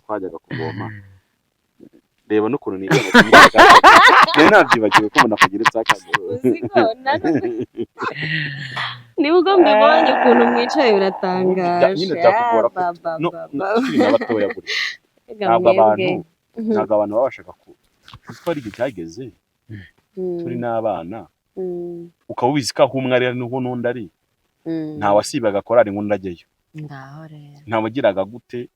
Twajyaga kuvoma. Reba n'ukuntu niga nari nabyibagiwe ko umuntu akugira akaguru. Uzi ko nibwo mbibonye ukuntu mwicaye, biratangaje. Nyine byakugora Ah, ba, ba, no ba, no, ba. Tukiri na batoya gutya, Reka ntabwo mwebwe. abantu, ntabwo abantu babashaga ku kuko hari igihe cyageze turi n'abana, ukaba ubizi ko aho umwe ari niho n'undi ari. Nta wasibaga korari ngo undi ajyeyo. Ngaho rero. Nta wagiraga gute.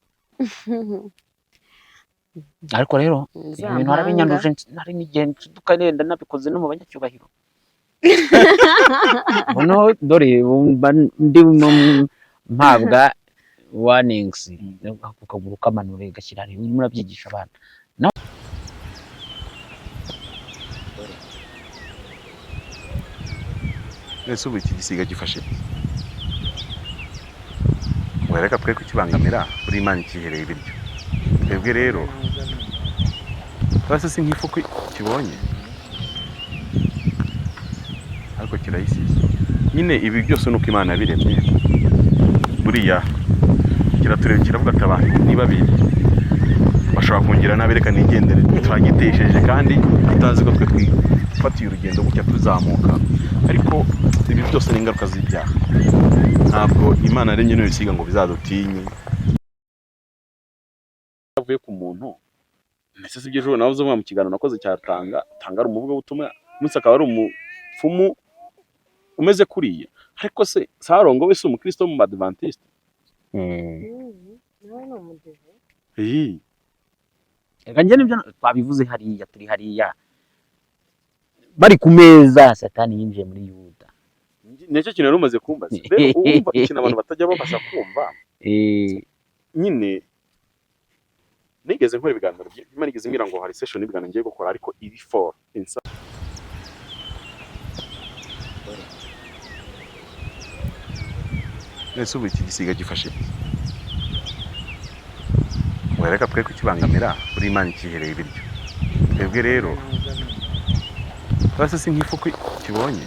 Ariko rero Za ibintu warabinyanduje, nari n'igihe nshiduka nenda nabikoze no mu banyacyubahiro. Noneho dore mba ndimo mpabwa warnings ku kaguru kamanure gashyira hariya, urimo urabyigisha abana. Ese ubu iki gisiga gifashe, ngo reka twe kukibangamira, buri Imana ikihereye ibiryo. Twebwe rero basi si nk'ifuku kibonye, ariko kirayisize nyine. Ibi byose ni uko Imana yabiremye. Buriya kiratureba, kiravuga ati: "Abantu ni babiri bashobora kungira nabi, reka nigendere." Turagitesheje kandi tutazi ko twe twifatiye urugendo gutya tuzamuka. Ariko ibi byose ni ingaruka z'ibyaha. Ntabwo Imana yaremye n'ibisiga ngo bizadutinye. Avuye ku muntu. Ndetse si ibyo, ejo nawe uzavuga mu kiganiro nakoze cya Tanga Tanga, ari umuvugabutumwa, umunsi akaba ari umupfumu umeze kuriya. Ariko se Sarongo we si umukristo wo mu Badventiste? Nawe ni umudive. Iyi. Reka njye nibyo twabivuze hariya, turi hariya bari ku meza, Satani yinjiye muri Yuda. Nicyo kintu yari umaze kumbaza. Rero urumva ikintu abantu batajya babasha kumva nyine, nigeze nkora ibiganiro, Imana igeze imbwira ngo hari session y'ibiganiro ngiye gukora, ariko iri for insa. Ese ubu iki gisiga gifashe, ngo reka twe kukibangamira, buri Imana ikihereye ibiryo. Twebwe rero basi si nk'ifuku kibonye,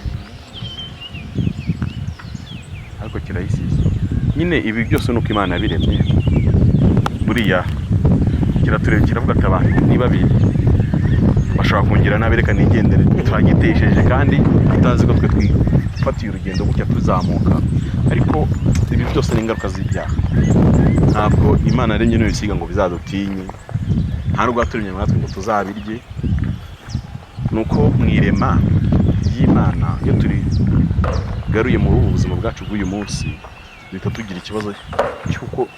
ariko kirayisize nyine. Ibi byose ni uko Imana yabiremye. Buriya kiratureba, kiravuga ati: "Abantu ni babiri bashobora kungira nabi, reka nigendere." Turagitesheje kandi tutazi ko twe twifatiye urugendo gutya tuzamuka. Ariko ibi byose ni ingaruka z'ibyaha. Ntabwo Imana yaremye n'ibisiga ngo bizadutinye, nta nubwo yaturemye natwe ngo tuzabirye. Ni uko mu irema ry'Imana, iyo turigaruye muri ubu buzima bwacu bw'uyu munsi, duhita tugira ikibazo cy'uko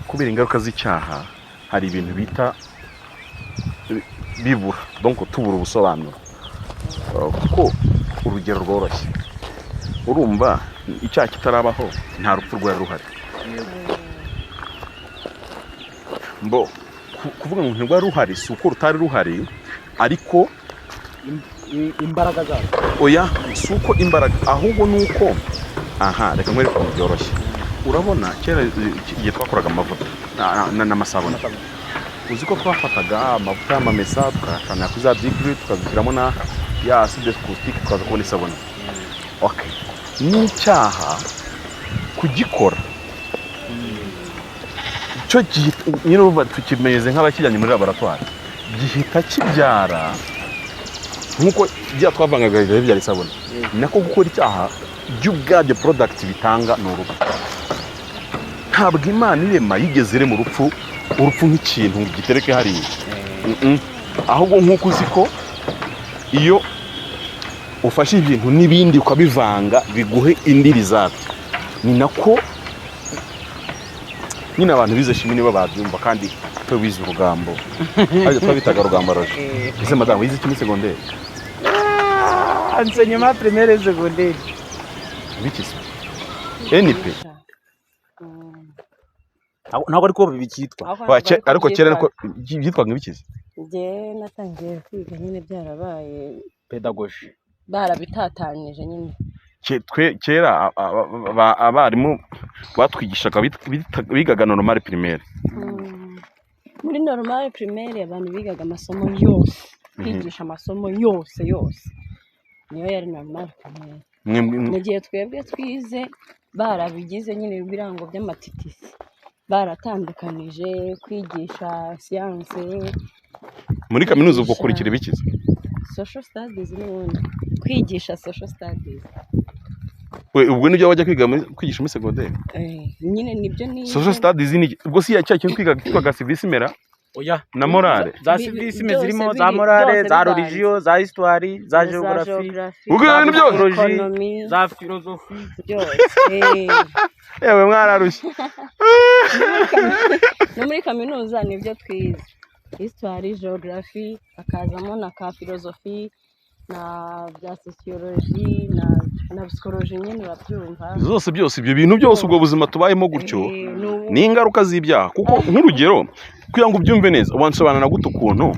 kubera ingaruka z'icyaha hari ibintu bita bibura, donc tubura ubusobanuro. Kuko urugero rworoshye, urumva icyaha kitarabaho nta rupfu rwari ruhari. Mbo kuvuga ngo ntirwari ruhari si uko rutari ruhari, ariko Imbaraga zabo. Oya, si uko imbaraga, ahubwo ni uko, aha reka nkwereke ukuntu byoroshye. Urabona kera igihe twakoraga amavuta n'amasabune, uzi ko twafataga amavuta y'amamesa tukayacanira kuri za digiri, tukazishyiramo na ya acide caustique, tukaza kubona isabune. Okay, n'icyaha kugikora cyo gihita nyine, urumva tukimeze nk'abakijyanye muri laboratoire, gihita kibyara nk'uko bya twavangaga bibyara isabune. Nako gukora icyaha by'ubwabyo product bitanga ni urupfu. Ntabwo Imana irema yigeze irema urupfu, urupfu nk'ikintu ngo gitereke hariya. Ahubwo nk'uko uzi ko iyo ufashe ibintu n'ibindi ukabivanga biguhe indi result, ni nako nyine abantu bize chimie nibo babyumva. Kandi twe wize urugambo, ariko twabitaga rugamboroje. Ese madamu, wize iki muri segonderi? Enseignement primaire et secondaire. Biki se? NP? Ntabwo ariko bikitwa. Ariko kera ariko byitwaga ibiki se? Njye natangiye kwiga nyine byarabaye Pédagogie. Barabitatanyije nyine. Twe kera abarimu batwigishaga bigaga normale primaire. Muri normale primaire abantu bigaga amasomo yose, kwigisha amasomo yose yose, niyo yari normale primaire. Mu gihe twebwe twize barabigize nyine ibirango by'ama TTC. Baratandukanije kwigisha siyanse. Muri kaminuza ubwo kurikira ibikiza? Social studies n'ubundi, kwigisha social studies. We, ubwo nibyo wajya kwiga kwigisha muri segonderi? Nyine nibyo nize. Social studies ni ubwo si ya cya kintu twiga twitwaga civisme ra? Oya. Na morale. Za civisme byose zirimo biri- za morale, byose za bivanze. religion, za histoire, za Za geography, geography, Ubwo ibintu byose? psychology, economy, za philosophie. byose. Yewe, mwararushye. No muri kaminuza nibyo twize, histoire, geography, hakazamo na ka philosophie na bya sociology na psychology, nyine urabyumva. Zose, byose ibyo bintu byose, ubwo buzima tubayemo gutyo, ni ingaruka z'ibyaha. Kuko nk'urugero, kugira ngo ubyumve neza, wansobanura gute ukuntu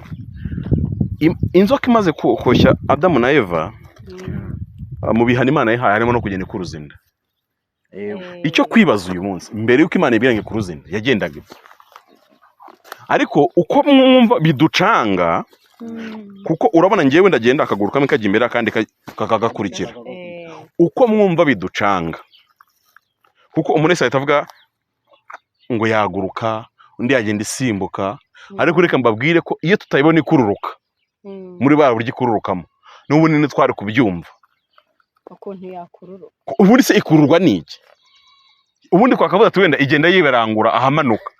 inzoka imaze koshya Adamu na Eva, mu bihano Imana yihaye harimo no kugenda ikuruza inda? Icyo kwibaza uyu munsi, mbere y'uko Imana ibwira ngo ikuruze inda, yagendaga ipfa? Ariko uko mwumva biducanga, kuko urabona ngewe ndagenda akaguru kamwe kajya imbere, akandi kakagakurikira. Uko mwumva biducanga, kuko umuntu wese ahita avuga ngo yaguruka, undi yagenda isimbuka, ariko reka mbabwire ko iyo tutayibona ikururuka muri ba buryo ikururukamo, n'ubundi ntitwari kubyumva. Ukuntu yakururuka. Ubundi se ikururwa n'iki? Ubundi twakavuga ati wenda igenda yiberangura ahamanuka.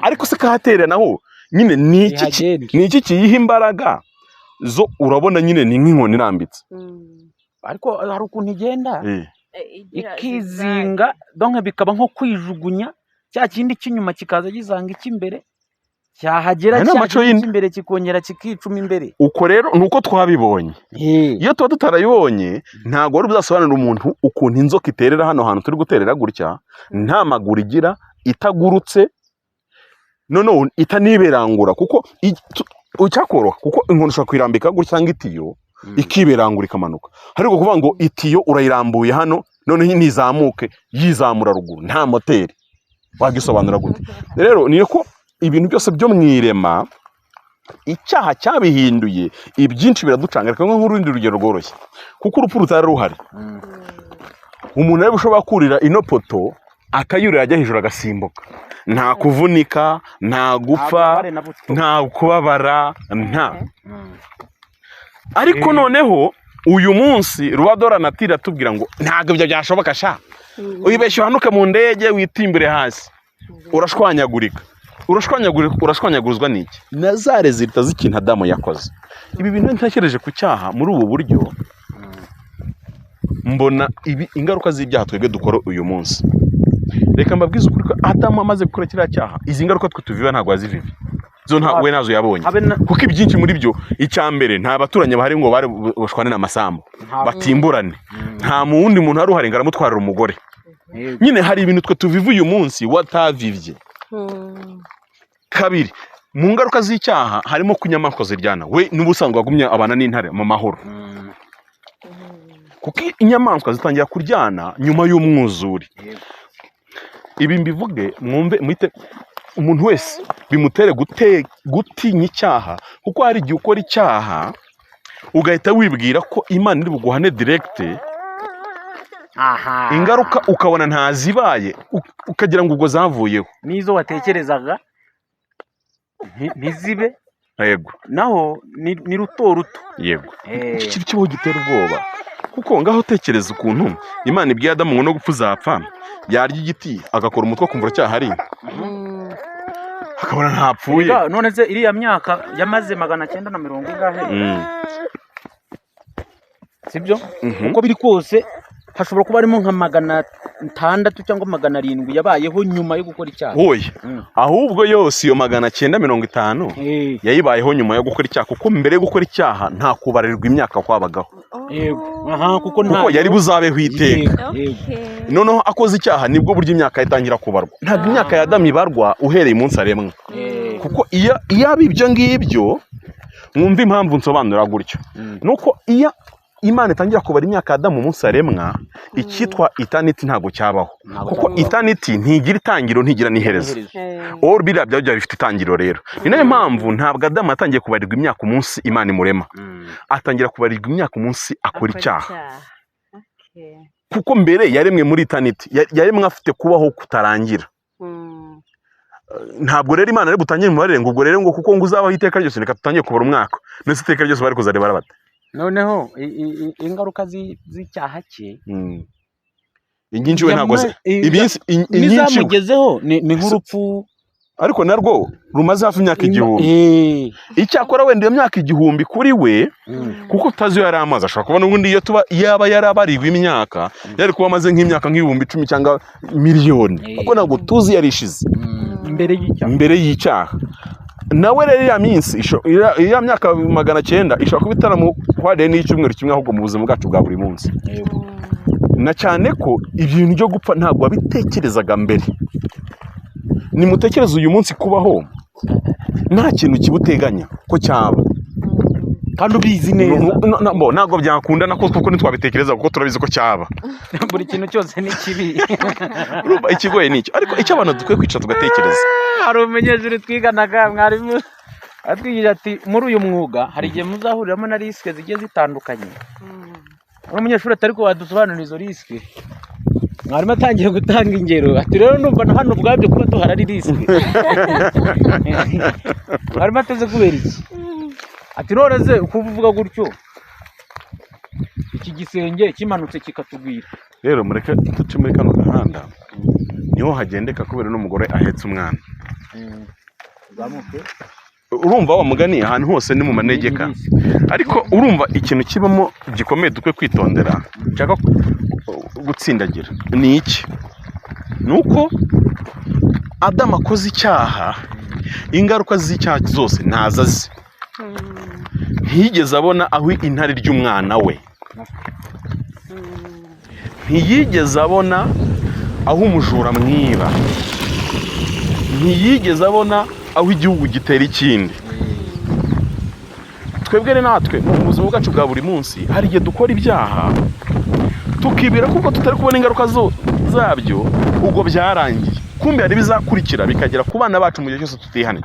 Ariko se kahatera naho nyine ni iki Ihagenda. Ni iki kiyiha imbaraga zo? Urabona nyine ni nk'inkoni irambitse. Ariko hari ukuntu igenda Igira ikizinga, donc bikaba nko kwijugunya, cya kindi cy'inyuma kikaza gisanga icy'imbere, cyahagera Aya ni cya amaco kindi y'inda. cy'imbere kikongera kikicuma imbere. Uko rero ni uko twabibonye. Iyo tuba tutarabibonye, ntabwo wari buzasobanurira umuntu ukuntu inzoka iterera hano hantu turi guterera gutya, nta maguru igira, itagurutse, noneho itaniberangura, kuko icyakoroha, kuko inkoni ushobora kuyirambika gutya cyangwa itiyo ikiberangura ikamanuka. Ariko kuvuga ngo itiyo urayirambuye hano, noneho ntizamuke yizamura ruguru, nta moteri, wagisobanura gute? Rero ni ko ibintu byose byo mu irema icyaha cyabihinduye, ibyinshi biraducanga. Reka nk'urundi rugero rworoshye: kuko urupfu rutari ruhari, umuntu yari ushobora kurira ino poto, akayurira ajya hejuru, agasimbuka, nta kuvunika, nta gupfa, Nta bubabare na buto. nta kubabara, nta. Ariko noneho uyu munsi rubadora natira atubwira ngo ntabwo ibyo byashoboka sha, wibeshye uhanuke mu ndege witimbure hasi, urashwanyagurika. Urashwanyagurika, urashwanyaguzwa n'iki? Na za résultat z'ikintu Adamu yakoze. Ibi bintu, ntekereje ku cyaha muri ubu buryo, mbona ibi ingaruka z'ibyaha twebwe dukora uyu munsi. Reka mbabwize ukuri ko Adamu amaze gukora kiriya cyaha, izi ngaruka twe tuviva ntabwo yazivive zo, nta we nazo yabonye. Habe na Kuko ibyinshi muri byo, icya mbere, nta baturanyi bahari ngo bari bushwane n'amasambu, batimburane. Nta mu wundi muntu wari uhari ngo aramutwarira umugore. Nyine hari ibintu twe tuviva uyu munsi watavivye. Kabiri, mu ngaruka z'icyaha harimo ko inyamaswa ziryana. We n'ubusanzwe wagumye abana n'intare mu mahoro, kuko inyamaswa zitangira kuryana nyuma y'umwuzure. Ibi mbivuge mwumve, muhite umuntu wese bimutere gutinya icyaha, kuko hari igihe ukora icyaha ugahita wibwira ko Imana iri buguhane direct, Aha. ingaruka ukabona ntazibaye, ukagira ngo ubwo zavuyeho. N'izo watekerezaga ntizibe. Naho ni ruto ruto. Yego. Iki kintu kibaho gitera ubwoba, kuko ngaho tekereza ukuntu Imana ibwiye Adamu ngo no gupfa uzapfa, yarya igiti agakora umutwe akumva uracyahari, akabona ntapfuye. Erega, none se iriya myaka yamaze 900 ingahe, sibyo? Mhm. Uko biri kose hashobora kuba harimo nka 600 cyangwa 700 yabayeho nyuma yo gukora icyaha. Oya. Ahubwo yose iyo 950 yayibayeho nyuma yo gukora icyaha, kuko mbere yo gukora icyaha nta kubarirwa imyaka kwabagaho. Yego, aha, kuko nta Kuko yari buzabeho iteka. Yego, yego. Noneho akoze icyaha nibwo buryo imyaka itangira kubarwa. Ntabwo imyaka ya Adamu ibarwa uhereye umunsi aremwa, kuko iyo aba ibyo ngibyo, mwumva impamvu nsobanura gutyo, nuko iyo Imana itangira kubara imyaka ya Adamu umunsi aremwa, icyitwa eternity ntabwo cyabaho, Ntabwo kuko cyabaho. Eternity ntigira itangiro, ntigira n'iherezo. Or biriya byaba bifite itangiriro. Rero ni nayo mpamvu ntabwo Adamu yatangiye kubarirwa imyaka umunsi Imana imurema, atangira kubarirwa imyaka umunsi akora icyaha, kuko mbere yaremwe muri eternity, yaremwe afite kubaho kutarangira. Ntabwo rero Imana ari butangire imibarire ngo ubwo rero ngo kuko ngo uzabaho iteka ryose, reka tutangire kubara umwaka. Nese iteka ryose bari kuzaribara bate? Noneho ingaruka z'icyaha cye Inyinshi we ntabwo iminsi inyinshi n'izamugezeho ni nk'urupfu, ariko narwo rumaze hafi imyaka 1000. Icyakora wenda iyo myaka 1000 kuri we, kuko tutazi iyo yari amaze, ashobora kuba n'ubundi iyo tuba yaba yarabarirwa imyaka yari kuba amaze nk'imyaka nk'ibihumbi 10 cyangwa miliyoni, kuko ntabwo tuzi yari ishize mbere y'icyaha. Mbere y'icyaha. Nawe rero ya minsi ya myaka 900 ishobora kuba itaramuhwariye n'icyumweru kimwe, ahubwo mu buzima bwacu bwa buri munsi. Na cyane ko ibintu byo gupfa ntabwo wabitekerezaga mbere. Nimutekereze uyu munsi kubaho nta kintu kibuteganya ko cyaba, kandi ubizi neza. Ntabwo byakunda nako, kuko ntitwabitekereza kuko turabizi ko cyaba. Buri kintu cyose ni kibi. Urumva ikigoye ni icyo, ariko icyo abantu dukwiye kwicara tugatekereza. Hari umunyeshuri twiganaga, mwarimu atwigira ati muri uyu mwuga hari igihe muzahuriramo na risque zigiye zitandukanye. Hari umunyeshuri atari ko wadusobanurira izo risque. Mwarimu atangiye gutanga ingero ati rero ndumva na hano ubwabyo kuba duhara ari risque. Mwarimu ateze kubera iki? Ati none se uko uvuga gutyo iki gisenge kimanutse kikatugwira. Rero mureke duce muri kano gahanda, niho hagendeka kubera n'umugore ahetse umwana. Urumva wa mugani ahantu hose ni mu manegeka, ariko urumva ikintu kibamo gikomeye dukwiye kwitondera nshaka gutsindagira ni iki? Ni uko Adamu akoze icyaha, ingaruka z'icyaha zose ntazo azi. Ntiyigeze abona aho intare ry'umwana we, ntiyigeze abona aho umujura mwiba, ntiyigeze abona aho igihugu gitera ikindi. Twebwe rero natwe mu buzima bwacu bwa buri munsi hari igihe dukora ibyaha tukibwira kuko tutari kubona ingaruka zabyo, ubwo byarangiye. Kumbe hari ibizakurikira bikagera ku bana bacu mu gihe cyose tutihannye.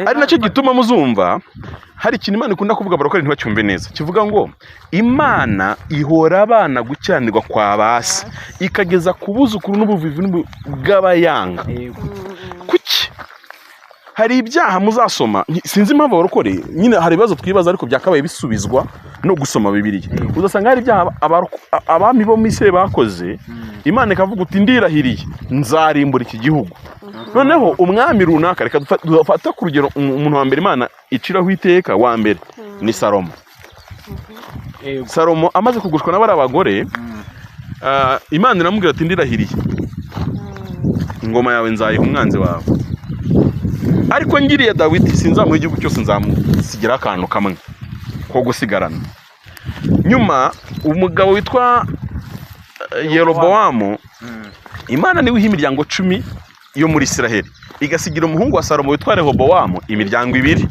Ari nacyo gituma muzumva hari ikintu Imana ikunda kuvuga abarokore ntibacyumve neza, kivuga ngo Imana ihora abana gukiranirwa kwa basi ikageza ku buzukuru n'ubuvivi bw'abayanga. Kuki hari ibyaha muzasoma, sinzi impamvu abarokore nyine hari ibibazo twibaza ariko byakabaye bisubizwa no gusoma Bibiliya. Uzasanga hari ibyaha abami bo mu Isirayeli bakoze, Imana ikavuga uti ndirahiriye nzarimbura iki gihugu. Noneho umwami runaka, reka dufate ku rugero umuntu wa mbere Imana iciraho iteka wa mbere ni Salomo. Salomo amaze kugushwa n'abari abagore, Imana iramubwira ati ndirahiriye ingoma yawe nzayiha umwanzi wawe, ariko ngiriye Dawidi sinzamuha igihugu cyose, nzamusigira akantu kamwe ko gusigarana. Nyuma umugabo witwa Yerobowamu, Imana niwe iha imiryango 10 yo muri Isiraheli, igasigira umuhungu wa Salomo witwa Rehobowamu imiryango 2.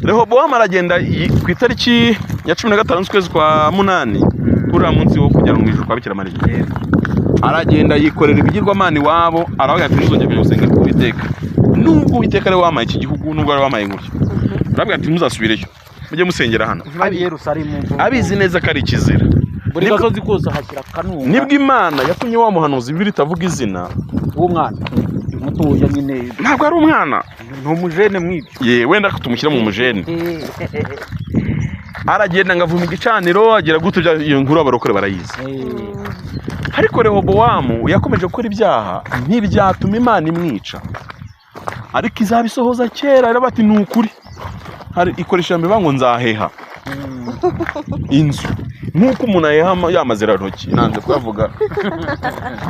Rehobowamu aragenda ku itariki ya 15 z'ukwezi kwa 8, kuri munsi wo kujya mu ijuru kwa Bikira Mariya, aragenda yikorera ibigirwamana iwabo, aravuga ati ntuzongere kujya gusenga ku Uwiteka, nubwo Uwiteka ari we wampaye iki gihugu, nubwo ari we wampaye gutyo. Aravuga ati ntuzasubireyo, mujye musengera hano. Abizi neza ko ari ikizira. Buri gasozi kose hashyira akanunga. Nibwo Imana yatumye wa muhanuzi Bibiliya itavuga izina w'umwana mutoya nyine, ntabwo ari umwana, ni umujene mwibyo. Ye wenda tumushyira mu mujene. Aragenda ngavuma igicaniro, agira gute, iyo nkuru abarokore barayizi. Ariko Rehobowamu yakomeje gukora ibyaha, ntibyatuma Imana imwica, ariko izabisohoza kera. Rero bati ni ukuri, hari ikoresha ijambo ngo nzaheha inzu nk'uko umuntu aheha yamazira ntoki. Nanze kuyavuga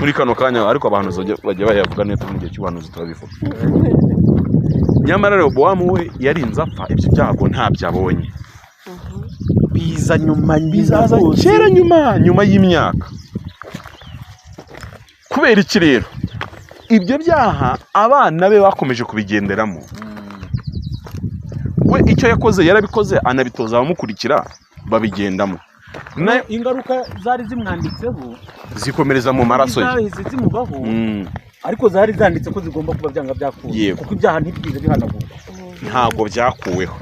muri kano kanya, ariko abahanuzi bajya bayavuga neza mu gihe cy'ubuhanuzi turabivuga. Nyamara Rehobowamu we yarinze apfa, ibyo byago ntabyo abonye, biza nyuma, bizaza kera nyuma y'imyaka. Kubera iki rero ibyo byaha abana be bakomeje kubigenderamo? We icyo yakoze yarabikoze, anabitoza abamukurikira babigendamo. Ingaruka zari zimwanditseho zikomereza mu maraso ye, zahise zimubaho, ariko zari zanditse ko zigomba kuba byanga byakuwe, kuko ibyaha ntibyize bihanagurwa, ntabwo byakuweho.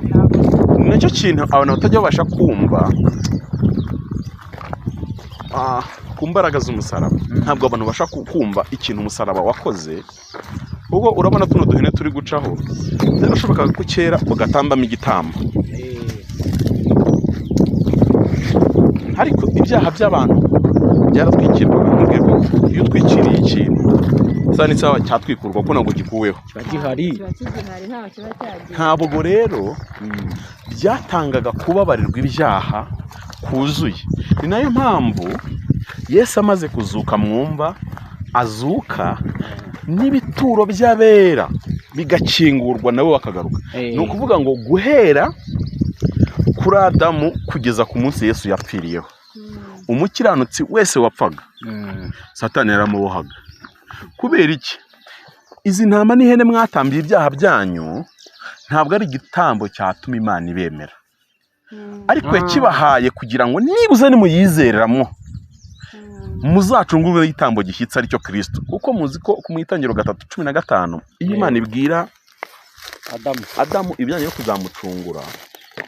Nacyo kintu abantu batajya babasha kumva. Ku mbaraga z'umusaraba, ntabwo abantu babasha kumva ikintu umusaraba wakoze. Ubwo urabona tuno duhene turi gucaho, byarashobokaga ko kera ugatambamo igitambo, ariko ibyaha by'abantu byaratwikirwaga. Nkubwiye ko iyo utwikiriye ikintu, isaha n'isaha cyatwikurwa kuko ntabwo gikuweho. Kiba gihari. Kiba kigihari, ntaho kiba cyagiye. Ntabwo rero byatangaga kubabarirwa ibyaha kuzuye. Ni nayo mpamvu Yesu amaze kuzuka, mwumva azuka n'ibituro by'abera bigakingurwa, nabo bakagaruka. Ni ukuvuga ngo guhera kuri Adamu kugeza ku munsi Yesu yapfiriyeho, umukiranutsi wese wapfaga, Satani yaramubohaga. Kubera iki? Izi ntama n'ihene mwatambiye ibyaha byanyu ntabwo ari igitambo cyatuma Imana ibemera, ariko yakibahaye kugira ngo nibuze nimuyizereramo muzacungurwe igitambo gishyitse, aricyo Kirisito. Kuko muzi ko mu Itangiriro 3:15, iyo Imana ibwira Adamu, Adamu ibijyanye no kuzamucungura,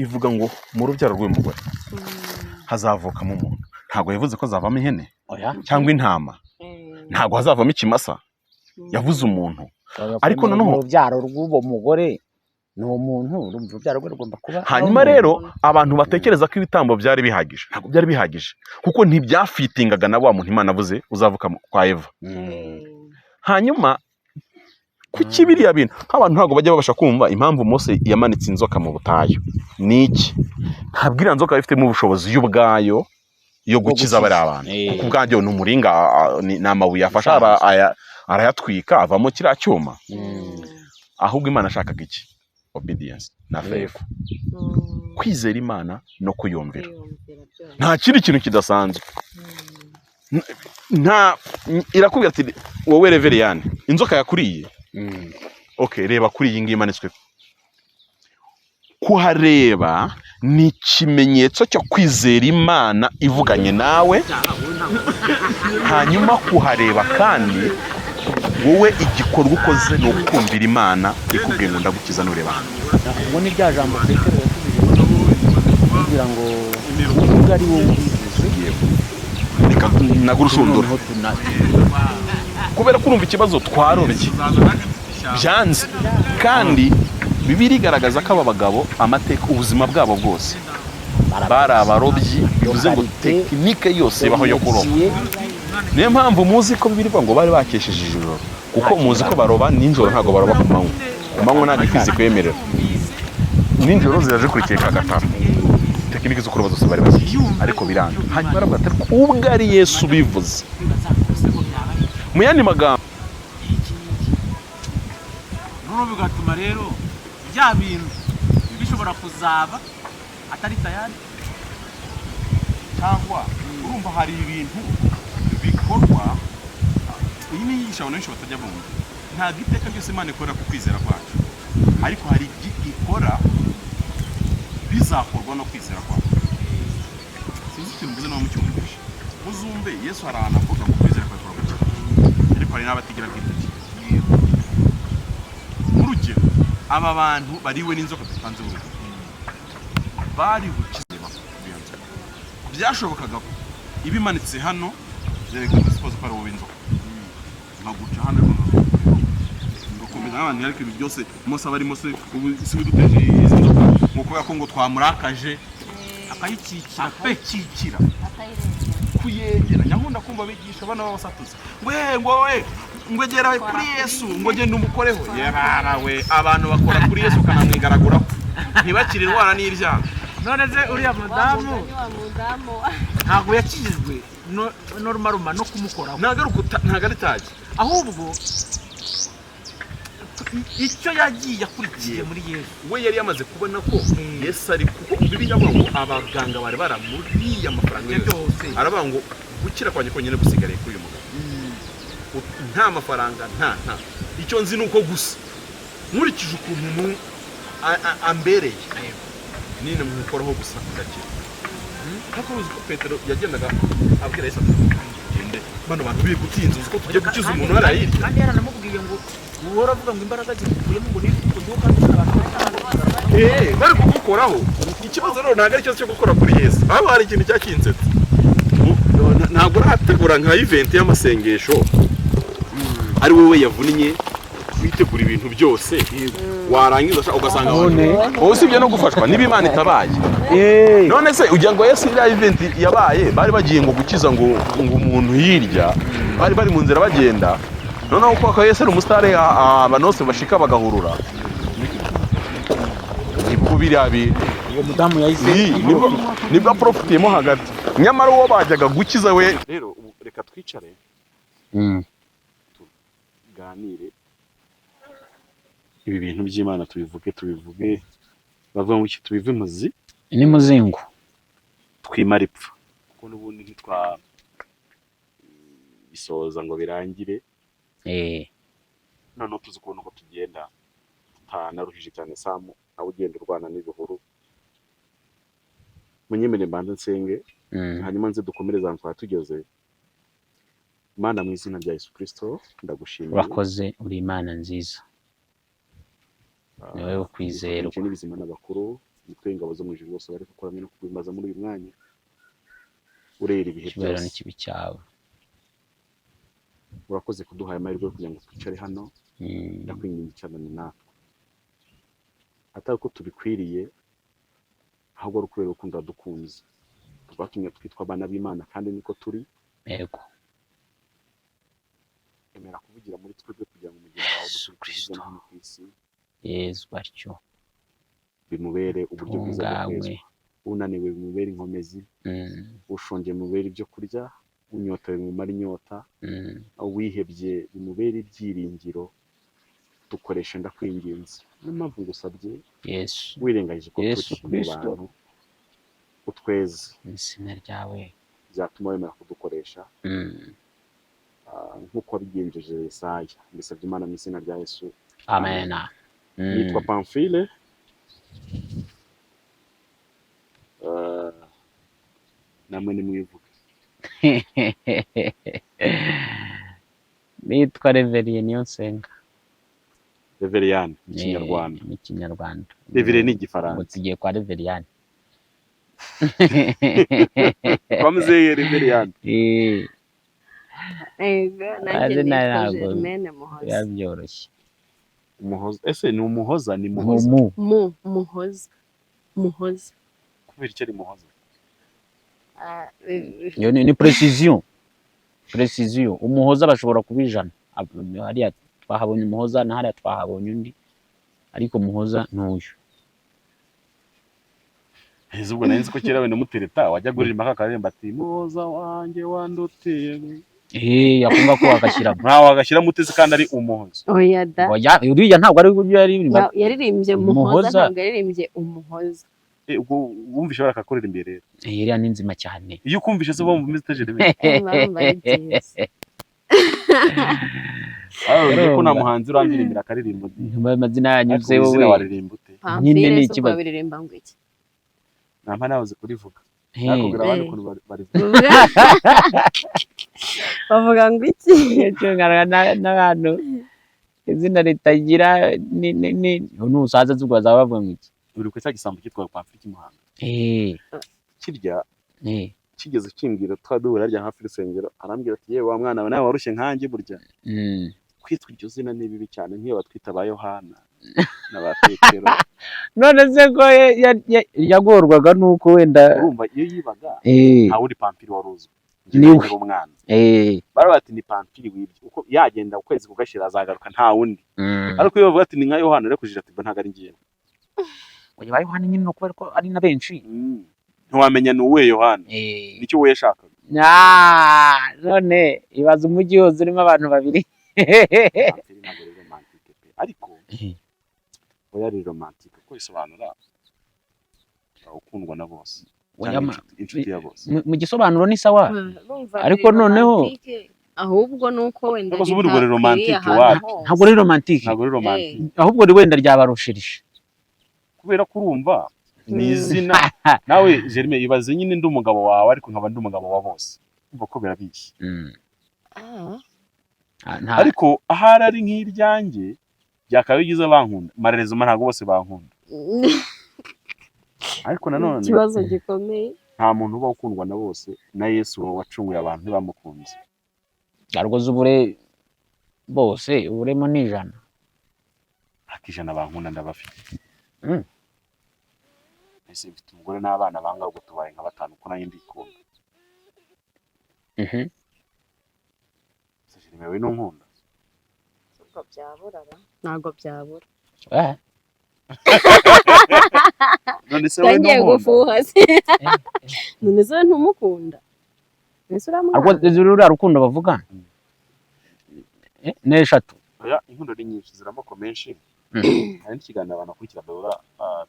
ivuga ngo mu rubyaro rw'uyu mugore hazavukamo umuntu. Ntabwo yavuze ko azavamo ihene Oya. cyangwa intama, ntabwo hazavamo ikimasa, yavuze umuntu. Ariko noneho- Mu rubyaro rw'uwo mugore ni uwo muntu, urumva urubyaro rwe rugomba kuba Hanyuma rero abantu batekereza ko ibitambo byari bihagije, ntabwo byari bihagije, kuko ntibyafitingaga na wa muntu Imana avuze uzavuka kwa Eva. Hanyuma kuki biriya bintu nk'abantu ntabwo bajya babasha kumva impamvu Mose yamanitse inzoka mu butayu? Ni iki? Ntabwo iriya nzoka ifitemo ubushobozi y'ubwayo yo gukiza bariya bantu, kuko ubwabyo ni umuringa, ni amabuye afasha, arayatwika avamo kiriya cyuma. Ahubwo Imana ashakaga iki? Obedience na faith, kwizera Imana no kuyumvira. Nta kindi kintu kidasanzwe. Nta irakubwira ati wowe Reveriyani, inzoka yakuriye, okay, reba kuri iyi ngiyi imanitswe. Kuhareba ni ikimenyetso cyo kwizera Imana ivuganye nawe. Hanyuma kuhareba kandi wowe igikorwa ukoze ni ukumvira Imana ikubwiye ngo ndagukiza nureba hano. Ubwo ni rya jambo Petero yasubije kugira ngo ubwo ari wowe ubivuze. Reka nagurushundura. Noneho Kubera ko urumva ikibazo twarobye byanze, kandi Bibiliya igaragaza ko aba bagabo amateka ubuzima bwabo bwose bari abarobyi, bivuze ngo tekinike yose ibaho yo kuroba. Niyo mpamvu muzi ko Bibiliya ivuga ngo bari bakesheje ijoro, kuko muzi ko baroba nijoro, ntabwo baroba ku manywa. Ku manywa ntabwo ifi zikwemerera, nijoro zirazikurikiye kagatara. Tekinike zo kuroba zose bari bazizi, ariko biranga. Hanyuma baravuga ati ubwo ari Yesu ubivuze, mu yandi magambo Noneho bigatuma rero bya bintu bishobora kuzaba atari tayari. Cyangwa urumva hari ibintu bikorwa, iyi ni inyigisho abantu benshi batajya bumva. Ntabwo iteka ryose Imana ikorera ku kwizera kwacu, ariko hari ibyo ikora bizakorwa no kwizera kwacu. Sinzi ikintu mvuze nawe mucyumvishe. Muzumve Yesu hari ahantu avuga ngo kwizera kwawe kuragukiza, ariko hari n'abatigira bw'intoki. Nk'urugero, aba bantu bariwe n'inzoka dutanze urugero, bari bukize iyo nzoka. Byashobokaga ko iba imanitse hano, reka dusipoze ko ari wowe inzoka, nkaguca hano ariko ngakomeza nk'abantu. Ariko ibi byose Mose aba arimo se ubu si we uduteje izi nzoka, ngo kubera ko ngo twamurakaje Akayikikira pe. Akayikikira, kuyegera. Nyakunda kumva abigisha bana b'abasatuzi ngo "Eh, ngo we ngo egera kuri Yesu, ngo genda umukoreho." Yabara we, abantu bakora kuri Yesu bakanamwigaraguraho ntibakire indwara n'ibyago. None se uriya mudamu ntabwo yakijijwe norumaruma no kumukoraho? Ntabwo ari ntabwo ari taji. Ahubwo icyo yagiye akurikiye muri Yesu, We yari yamaze kubona ko Yesu ari, kuko Bibiliya ivuga ngo abaganga bari baramuriye amafaranga ibyo yose, byose, aravuga ngo gukira kwanjye konyine gusigariye kuri uyu mugabo. Nta mafaranga, nta icyo nzi ni uko gusa nkurikije ukuntu ambereye nini mukoraho gusa ndakira. Ariko uzi ko Petero yagendaga abwira Yesu ati gende, bano bantu biri gutinza, uzi ko tugiye gukiza umuntu hariya hirya. Kandi yaranamubwiye ngo uhora avuga ngo imbaraga zikuvuyemo, ngo niyo kandi abantu Eh, bari kugukoraho. Ikibazo rero ntabwo ari ikibazo cyo gukora kuri Yesu, ahubwo hari ikintu cyakinsetsa. Ntabwo urategura nka event y'amasengesho ari wowe yavunnye, witegura ibintu byose, warangiza ugasanga None. wowe usibye no gufashwa niba Imana itabaye. None se ugira ngo Yesu iriya event yabaye, bari bagiye ngo gukiza ngo umuntu hirya, bari bari mu nzira bagenda, noneho kuko Yesu ari umusitari, abantu bose bashika bagahurura, nibwo biriya bintu Uwo mudamu yahise nibwo aprofitiyemo hagati, nyamara uwo bajyaga gukiza we. Rero ubu reka twicare tuganire ibi bintu by'Imana, tubivuge bavuga ngo iki, tubive imuzi. Ni muzingo. Twimara ipfa, kuko n'ubundi ntitwa bisoza ngo birangire. Noneho tuzi ukuntu uko tugenda tutanaruhije cyane. Samu nawe ugenda urwana n'ibihuru, munyemere mbanze nsenge, hanyuma nze dukomereze ahantu twari tugeze. Mana, mu izina rya Yesu Kristo, ndagushimiye. Urakoze, uri Imana nziza, ni wowe wo kwizerwa. N'ibizima n'abakuru, imitwe y'ingabo zo mu ijuru bose bari kukuramya no kuguhimbaza muri uyu mwanya, urera ibihe Icyubahiro byose. n'ikibi cyawe. Urakoze kuduha aya mahirwe yo kugira ngo twicare hano. Ndakwinginga, icarane natwe, atari uko tubikwiriye, ahubwo ari ukubera urukundo wadukunze, rwatumye twitwa abana b'Imana, kandi niko turi. Yego. Emera kuvugira muri twebwe kugira ngo umugeni wawe Yesu udukurikije hirya no Kristo. hino ku isi Yezu atyo. bimubere uburyo bwiza bwo Tunganywe. kwezwa, unaniwe bimubere inkomezi, ushonje bimubere ibyo kurya, unyotewe bimumare inyota, uwihebye bimubere ibyiringiro. Dukoreshe, ndakwinginze, niyo mpamvu ngusabye, Yesu. wirengagije ko Yesu turi mu Kristo. bantu, utweze. Mu izina ryawe. Byatuma wemera kudukoresha nk'uko wabigenjeje Yesaya. Mbisabye Imana mu izina rya Yesu. Amen. Nitwa Pamphile. Namwe nimwivuge. Nitwa Reveriye Niyonsenga. Reveriyani mu Kinyarwanda. Mu Kinyarwanda. Reveriye ni Ngo Igifaransa. tugiye kwa Reveriyani. Kwa muzehe Reveriyani. Ego, nanjye Amazina nitwa ntabwo Germaine Muhoza. biba byoroshye. Umuhoza, ese ni umuhoza, ni Muhoza? Mumu. Muhoza, Muhoza. Kubera icyo ari Muhoza? Ah, Iyo ni precision, precision. Umuhoza bashobora kuba 100. Hariya twahabonye umuhoza na hariya twahabonye undi, ariko Muhoza n'uyu. Ese ubwo nari nzi ko kera wenda mutereta wajya kuririmba akaririmba ati "Muhoza wanjye wandutiye". Yakumva ko wagashyiramo. Ntawe wagashyira mutesi kandi ari umuhoza. Oya da. Oya, uriya ntabwo ari uburyo yaririmba. Yaririmbye Muhoza. Muhoza. Ntabwo yaririmbye umuhoza. Ubwo wumvishe barakakorera imbere rero. Iriya ni nzima cyane. Iyo ukumvishe se wumva umeze ute, Jeremy? Barumva ari byiza. Urumva ko nta Urumva. muhanzi urandirimbira akaririmbo di. Amazina yanyuze. Ariko izina Wowe. waririmba ute? Nyine Pamphile ni se ubwo ikibazo. baririmba ngo iki? Nta nawe uzi kurivuga. Nakubwira abandi ukuntu barivuga. Bavuga ngo iki? Cyungana n'abantu izina ritagira ni ni ni nusaza zubwo bazaba bavuga ngo iki? Uri ku cya gisambo cyitwa Pamphile cy'imuhanga. Kirya kigeze kimbwira, twa duhura harya hafi y'urusengero, arambwira ati: "Yewe wa mwana we, nawe warushye nkanjye burya kwitwa iryo zina ni bibi cyane, nk'iyo batwita ba Yohana na ba Petero." None se ko yagorwaga nuko wenda Urumva iyo yibaga, nta wundi Pamphile wari uzwi. Ni we. Nkiri umwana bari bati ni Pamphile wibye, uko yagenda ukwezi kugashira azagaruka, nta wundi. Ariko iyo bavuga ati ni nka Yohana, ariko kujira ati "Mba ntabwo ari njyewe." Oya, ba Yohana nyine ni ukubera ko ari na benshi. Ntiwamenya ni uwuhe Yohana. Nicyo we yashakaga. Ah, none ibaza umujyi wose urimo abantu babiri. Pamphile ntabwo ari romantique pe, ariko oya, ari romantique kuko bisobanura ukundwa na bose Oya, cyangwa inshuti ya bose. Mu gisobanuro ni sawa. Urumva Ariko biri noneho- romantique, ahubwo nuko wenda Ariko se ubundi ubwo ni ritakwiriye romantique ahantu wapi? hose. Ntabwo ari romantique. Ntabwo ari romantique. Ahubwo wenda ryabarushirije. Kubera ko urumva ni izina nawe Jerime, ibaze nyine ndi umugabo wawe ariko nkaba ndi umugabo wa bose, urumva ko birabishye. Ah, Ah, nta Ariko ahari ari nk'iryanjye byakaba byiza bankunda marerezoma, ntabwo bose bankunda, ariko nanone Ikibazo gikomeye. Nta muntu uba ukundwa na bose. Na Yesu wacunguye abantu ntibamukunze. Ariko zubure bose, uburemo ni 100. Ariko 100 bankunda ndabafite. Ese mfite umugore n'abana bangahe? Ubwo tubaye nka batanu, ko nanjye ndikunda. Ese Jeremy, wowe ntunkunda? Ubwo byabura ra? Ntabwo byabura. Eh, None se wowe Ngiye ntunkunda? gufuha se? None se wowe ntumukunda? Mbese ariko uramwanga? ruriya rukundo bavuga, ni eshatu. Oya, inkundo ni nyinshi, ziri amoko menshi. Hari n'ikiganiro abantu bakurikira bahora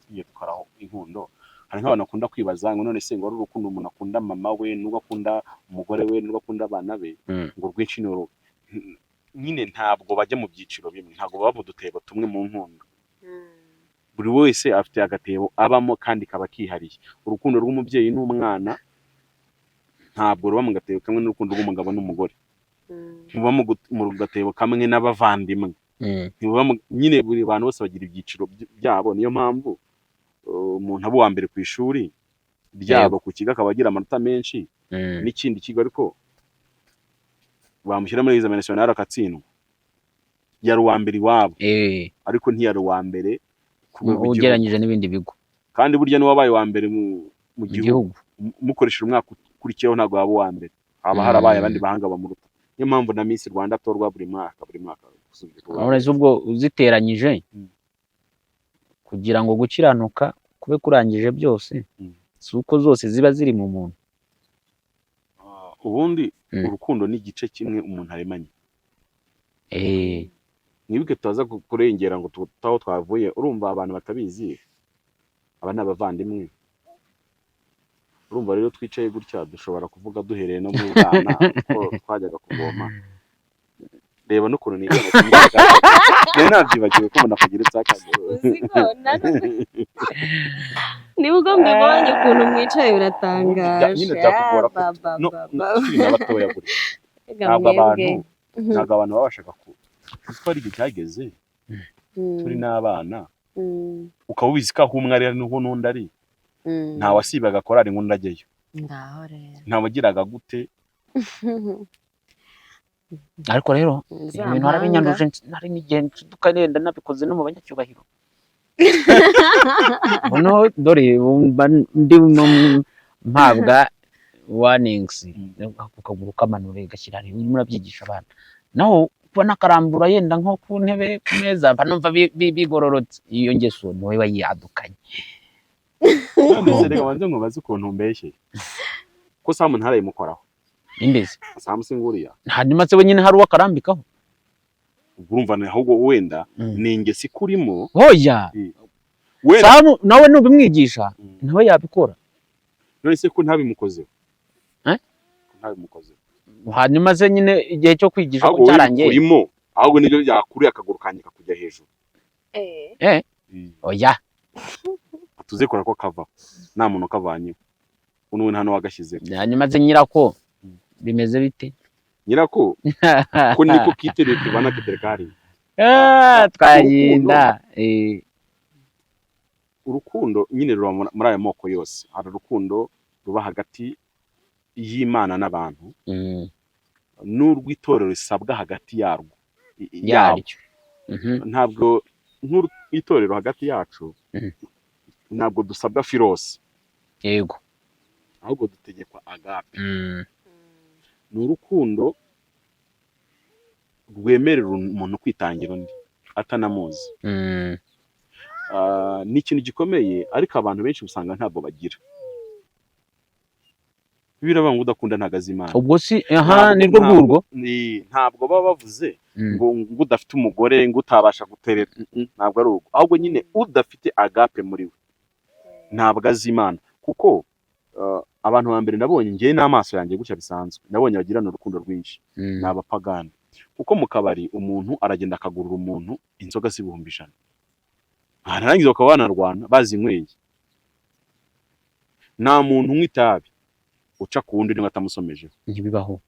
tugiye dukoraho inkundo. Hari nk'abantu bakunda kwibaza ngo none se ngo ari urukundo umuntu akunda mama we, n'ubwo akunda umugore we, n'ubwo akunda abana be, ngo rwinshi ni uru nyine. Ntabwo bajya mu byiciro bimwe, ntabwo baba mu dutebo tumwe mu nkundo. Buri wese afite agatebo abamo kandi kaba kihariye. Urukundo rw'umubyeyi n'umwana ntabwo ruba mu gatebo kamwe n'urukundo rw'umugabo n'umugore, ntibuba mu gatebo kamwe n'abavandimwe, ntibuba nyine buri bantu bose bagira ibyiciro byabo. Niyo mpamvu umuntu aba uwa mbere ku ishuri ryabo, ku kigo, akaba agira amanota menshi n'ikindi kigo, ariko bamushyira muri examen national akatsindwa. Yari uwa mbere iwabo, ariko ntiyari uwa mbere ku rwego rw'igihugu. Ugereranyije n'ibindi bigo. Kandi burya n'uwabaye uwa mbere mu mu gihugu, gihugu, mukoresheje umwaka ukurikiyeho, ntabwo waba uwa mbere, haba harabaye abandi bahanga bamuruta. Niyo mpamvu na Miss Rwanda atorwa buri mwaka, buri mwaka gusubira kuba. Uretse ubwo uziteranyije, kugira ngo gukiranuka kube kurangije byose, si uko zose ziba ziri mu muntu. Ah, ubundi urukundo ni igice kimwe umuntu aremanye. Mwibuke tutaza kurengera ngo tutaho twavuye. Urumva abantu batabizi, aba ni abavandimwe. Urumva rero twicaye gutya, dushobora kuvuga duhereye no mu bwana ko twajyaga kuvoma. Reba n'ukuntu nigana kumwe, nari nabyibagiwe ko umuntu akugira akaguru. Uzi ko nibwo mbibonye ukuntu mwicaye, biratangaje. Nyine byakugora Ah, ba, ba, no ba, ba. tukiri na batoya gutya, Reka ntabwo abantu mwebwe. ntabwo abantu babashaga ku kuko ari igihe cyageze turi n'abana, ukaba ubizi ko aho umwe ari niho n'undi ari. Nta wasibaga korari ngo undi ajyeyo. Ngaho rero. Nta wagiraga gute. Ariko rero Za ibintu harabinyanduje, nari n'igihe nshiduka nenda nabikoze no mu banyacyubahiro. Noneho dore mba ndimo mpabwa warnings, ku kaguru kamanure gashyira hariya, urimo urabyigisha abana, naho kuba nakarambura yenda nko ku ntebe, ku meza, mba numva bigororotse. Iyo ngeso ni wowe wayiyadukanye. None se reka banze nkubaze ukuntu mbeshye ko Samu ntarayimukoraho. Indezi? Samu singuriya. Hanyuma se wenyine hari uwo akarambikaho? Ubwo urumva ahubwo wenda ni ingeso ikurimo. Hoya. Wenda. Samu nawe nubimwigisha, nawe yabikora. None se ko ntabimukozeho? Eh? Ko ntabimukozeho? Hanyuma se nyine igihe cyo kwigisha ko Ahubwo wowe cyarangiye? bikurimo, ahubwo nibyo byakuriye akaguru kanjye kakujya hejuru. Eh, oya. Tuze kora ko kava nta muntu ukavanyeho, ubu nta n'uwagashyizeho. Hanyuma se nyirako bimeze bite? Nyirako ko niko kiteruye kivana kitereka hariya. Ah, twarinda. Urukundo nyine ruba muri ayo moko yose. Hari urukundo ruba hagati y'Imana n'abantu, n'urw'itorero risabwa hagati yarwo yabo. Yaryo. Ntabwo nk'itorero hagati yacu, ntabwo dusabwa philos, ahubwo dutegekwa agape. Ni urukundo rwemerera umuntu kwitangira undi atanamuzi. Ah, ni ikintu gikomeye, ariko abantu benshi usanga ntabwo bagira. Biravuga ngo udakunda ntabwo azi Imana. Ubwo si aha nirwo rwurwo. Ntabwo baba bavuze ngo udafite umugore, ngo utabasha guterera. Ntabwo ari ubwo, ahubwo nyine udafite agape muri we ntabwo azi Imana. Kuko abantu ba mbere nabonye ngewe n'amaso yanjye gutya bisanzwe, nabonye bagirana urukundo rwinshi, ni abapagani. Kuko mu kabari umuntu aragenda akagurira umuntu inzoga z'ibihumbi 100, barangiza bakaba banarwana bazinyweye. Nta muntu unywa itabi uca ku wundi niba atamusomejeho. Ntibibaho.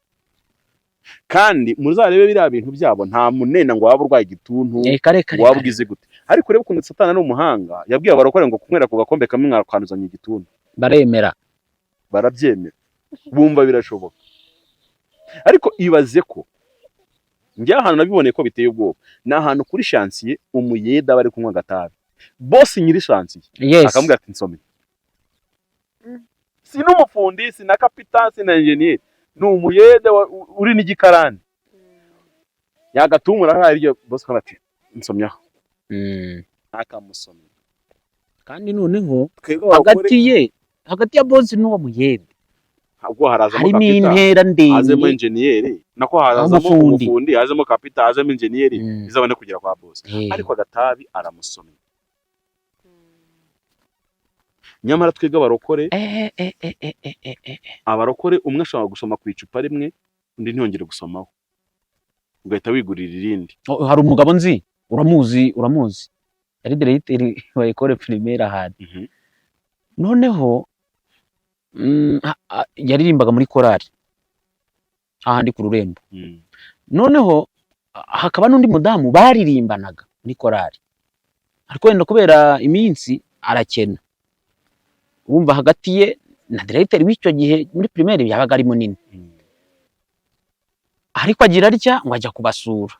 Kandi muzarebe biriya bintu byabo, nta munena ngo waba urwaye igituntu, Reka reka. ngo waba Reka. ugize gute. Ariko urebe ukuntu Satani ari umuhanga, yabwiye abarokore ngo kunywera ku gakombe kamwe mwakanduzanya igituntu. Baremera. Barabyemera, bumva birashoboka. Ariko ibaze ko njye ahantu nabiboneye ko biteye ubwoba, ni ahantu kuri chantier umuyede aba ari kunywa agatabi, boss nyiri chantier akamubwira ati: "Nsome." Si n'umufundi, si na kapita, si na enjeniyeri, ni umuyede uri n'igikarani yagatumura hari iryo, boss akaba ati: "Nsomyaho." Akamusomya. Kandi noneho Twebwe abagore hagati ye, hagati ya boss n'uwo muyede ntabwo harazamo harimo kapita, intera hazemo ndende. Enjeniyeri, nako hazamo Umufundi. Umufundi, hazemo kapita, hazemo enjeniyeri, bizabone kugera kwa boss. Ariko agatabi aramusomya. Nyamara twebwe abarokore, abarokore umwe ashobora gusoma ku icupa rimwe, undi ntiyongere gusomaho, ugahita wigurira irindi. Oh, hari umugabo nzi, uramuzi, uramuzi, yari diregiteri wa école primaire ahantu. Noneho yaririmbaga muri korali hahandi ku rurembo. Noneho hakaba n'undi mudamu baririmbanaga muri korali, ariko wenda kubera iminsi arakena, wumva hagati ye na diregiteri w'icyo gihe muri primaire yabaga ari munini. Ariko agira atya ngo ajya kubasura,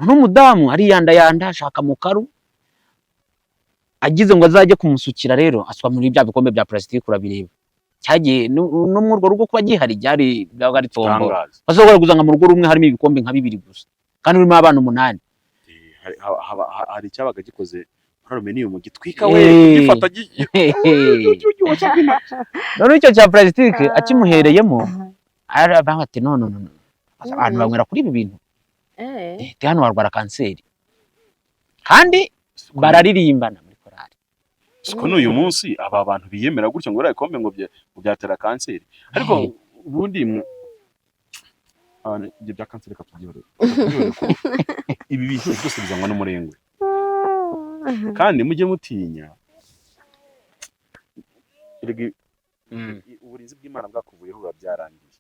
noneho umudamu ariyandayanda ashaka mukaru, agize ngo azajye kumusukira, rero asuka muri bya bikombe bya plastique. Urabireba cyagiye no muri urwo rugo kuba gihari byari byabaga ari tombora. Itangaza. Bashobora gusanga mu rugo rumwe harimo ibikombe nka bibiri gusa kandi rurimo abana umunani. Hari icyabaga gikoze muri aluminium gitwika we, gifata. Noneho icyo cya plastique akimuhereyemo, aravuga ati: "No, no, no, no. Abantu banywera kuri ibi bintu?" Hano warwara kanseri, kandi bararirimbana muri korali. Siko n'uyu munsi aba bantu biyemera gutyo ngo biriya bikombe ngo byatera kanseri, ariko ubundi abantu ibyo bya kanseri reka tubyihorere. Reka tubyihorere ko ibi bintu byose bizanwa n'umurengwe. Kandi mujye mutinya. Erega uburinzi bw'Imana bwakuvuyeho biba byarangiye,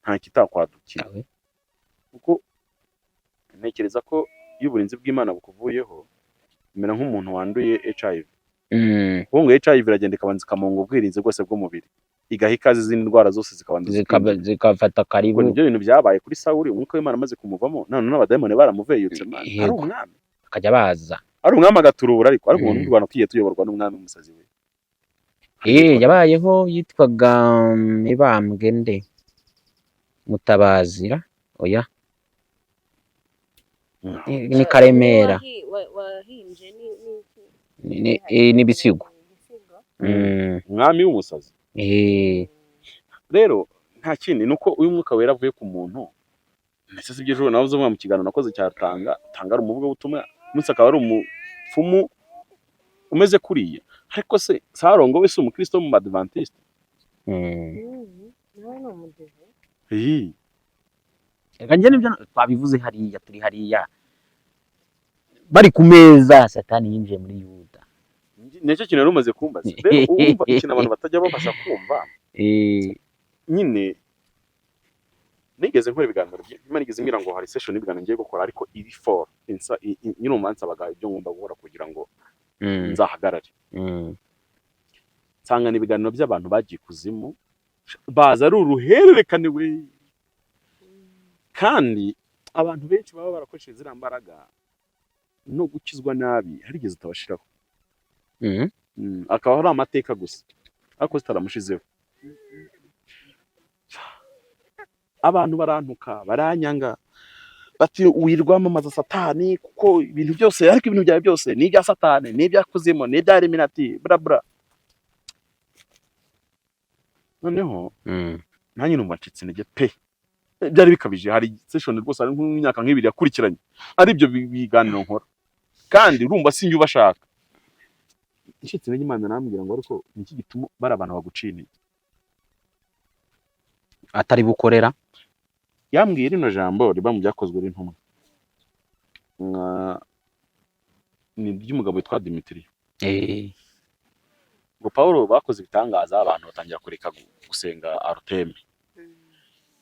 nta kitakwadukira, kuko ntekereza ko iyo uburinzi bw'Imana bukuvuyeho umera nk'umuntu wanduye HIV, kuko ngo HIV iragenda ikabanza ikamunga ubwirinzi bwose bw'umubiri, igaha ikaze izindi ndwara zose zikabanza zikinjira. Zikafata karibu. Ubwo nibyo bintu byabaye kuri Sawuli. Umwuka w'Imana amaze kumuvamo, none n'abadayimoni baramuveyutse, man. Ari umwami, bakajya baza. Ari umwami agaturubura, ariko ubu mu Rwanda tugiye tuyoborwa n'umwami w'umusazi we. Yabayeho yitwaga Mibambwe nde, Mutabazi ra? Oya. Ni Karemera. Wahimbye ni iki? N'ibisigo. Ibisigo. Umwami w'umusazi. Rero nta kindi, ni uko uyu mwuka wera avuye ku muntu, ndetse si ibyo, ejo nawe uzavuga mu kiganiro nakoze cya Tanga. Tanga ari umuvugabutumwa, umunsi akaba ari umupfumu umeze kuriya. Ariko se Sarongo we si umukristo wo mu Badventiste? Nawe ni umudive. Iyi. Reka njye nibyo twabivuze hariya, turi hariya bari ku meza, Satani yinjiye muri Yuda. Nicyo kintu wari umaze kumbaza. Rero urumva ikintu abantu batajya babasha kumva, nyine nigeze nkora ibiganiro Imana igeze imbwira ngo hari session y'ibiganiro ngiye gukora, ariko iri for insa nyine umunsi ibyo ngomba gukora kugira ngo nzahagarare. Nsanga ni ibiganiro by'abantu bagiye ikuzimu, baza ari uruhererekane we. Kandi abantu benshi baba barakoresheje ziriya mbaraga no gukizwa nabi, hari igihe zitabashiraho. Akaba ari amateka gusa, ariko zitaramushizeho. Abantu barantuka, baranyanga, bati: "Wirirwa wamamaza Satani, kuko ibintu byose, ariko ibintu byawe byose ni ibya Satani, ni ibya kuzimu, ni ibya Illuminati, bla bla." Noneho nanjye numva ncitse intege pe, byari bikabije. Hari session rwose, hari nk'imyaka nk'ibiri yakurikiranye ari ibyo biganiro nkora, kandi urumva sinjye ubashaka. Ncitse intege, Imana arambwira ngo: "Ariko ni iki gituma bari abantu baguciye intege?" Atari bukorera. Yambwiye rino jambo riba mu Byakozwe n'Intumwa, ni iry'umugabo witwa Dimitri. Ngo Pawulo bakoze ibitangaza, abantu batangira kureka gusenga Arutemi.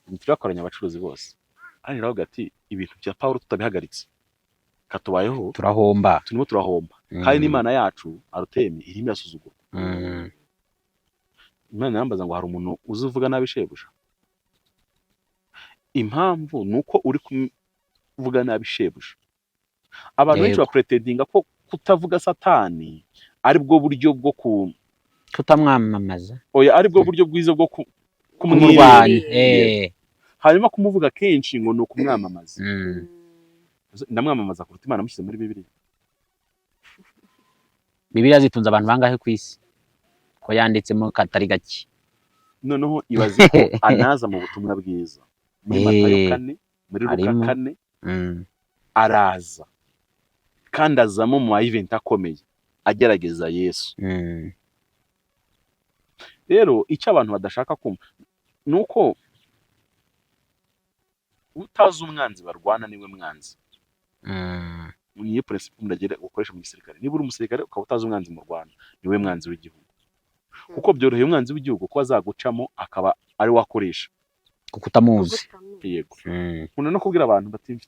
Dimitri bakoranye abacuruzi bose, hano aravuga ati: "Ibintu bya Pawulo tutabihagaritse katubayeho, turahomba. Turimo turahomba, kandi n'Imana yacu Arutemi irimo irasuzugurwa." Imana irambaza ngo hari umuntu uzi uvuga nabi shebuja? Impamvu ni uko uri kuvuga nabi shebuja. Abantu benshi bapretendinga ko kutavuga Satani ari bwo buryo bwo ku Kutamwamamaza. Oya, ari bwo buryo bwiza bwo kumurwanya. Kumwirinda. Hanyuma kumuvuga kenshi ngo ni ukumwamamaza. Ndamwamamaza kuruta Imana amushyize muri Bibiliya? Bibiliya zitunze abantu bangahe ku isi, ko yanditsemo katari gake? Noneho ibaze ko anaza mu butumwa bwiza muri Matayo 4, muri Luka Harimo. 4, araza kandi azamo mu ma event akomeye agerageza Yesu. Rero icyo abantu badashaka kumva ni uko utazi umwanzi barwana niwe mwanzi. Niyo principe umuntu gukoresha mu gisirikare. Niba uri umusirikare ukaba utazi umwanzi mu Rwanda, niwe mwanzi w'igihugu, kuko byoroheye umwanzi w'igihugu ko azagucamo akaba ari we akoresha. Kuko utamuzi. Yego. Nkunda no kubwira abantu bati,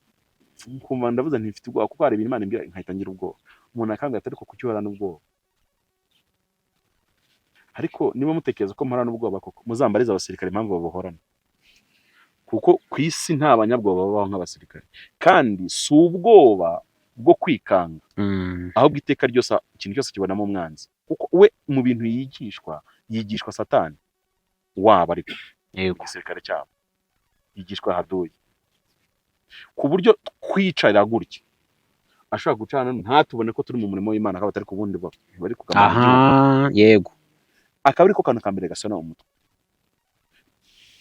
nkumva ndavuze nti mfite ubwoba, kuko hari ibintu Imana imbwira nkahita ngira ubwoba. Umuntu akambwira ati: "Ariko kuki uhorana ubwoba?" Ariko niba mutekereza ko mporana ubwoba koko, muzambarize abasirikare impamvu babuhorana, kuko ku isi nta banyabwoba babaho nk'abasirikare. Kandi si ubwoba bwo kwikanga, ahubwo iteka ryose ikintu cyose kibonamo umwanzi, kuko we mu bintu yigishwa, yigishwa Satani waba, ariko mu gisirikare cyabo yigishwa haduyi, ku buryo twicarira gutya ashobora gucana ntatubone ko turi mu murimo w'Imana, akaba atari ku bundi bari kugambanira igihugu. Aha, yego. Akaba ariko kantu ka mbere gasona umutwe,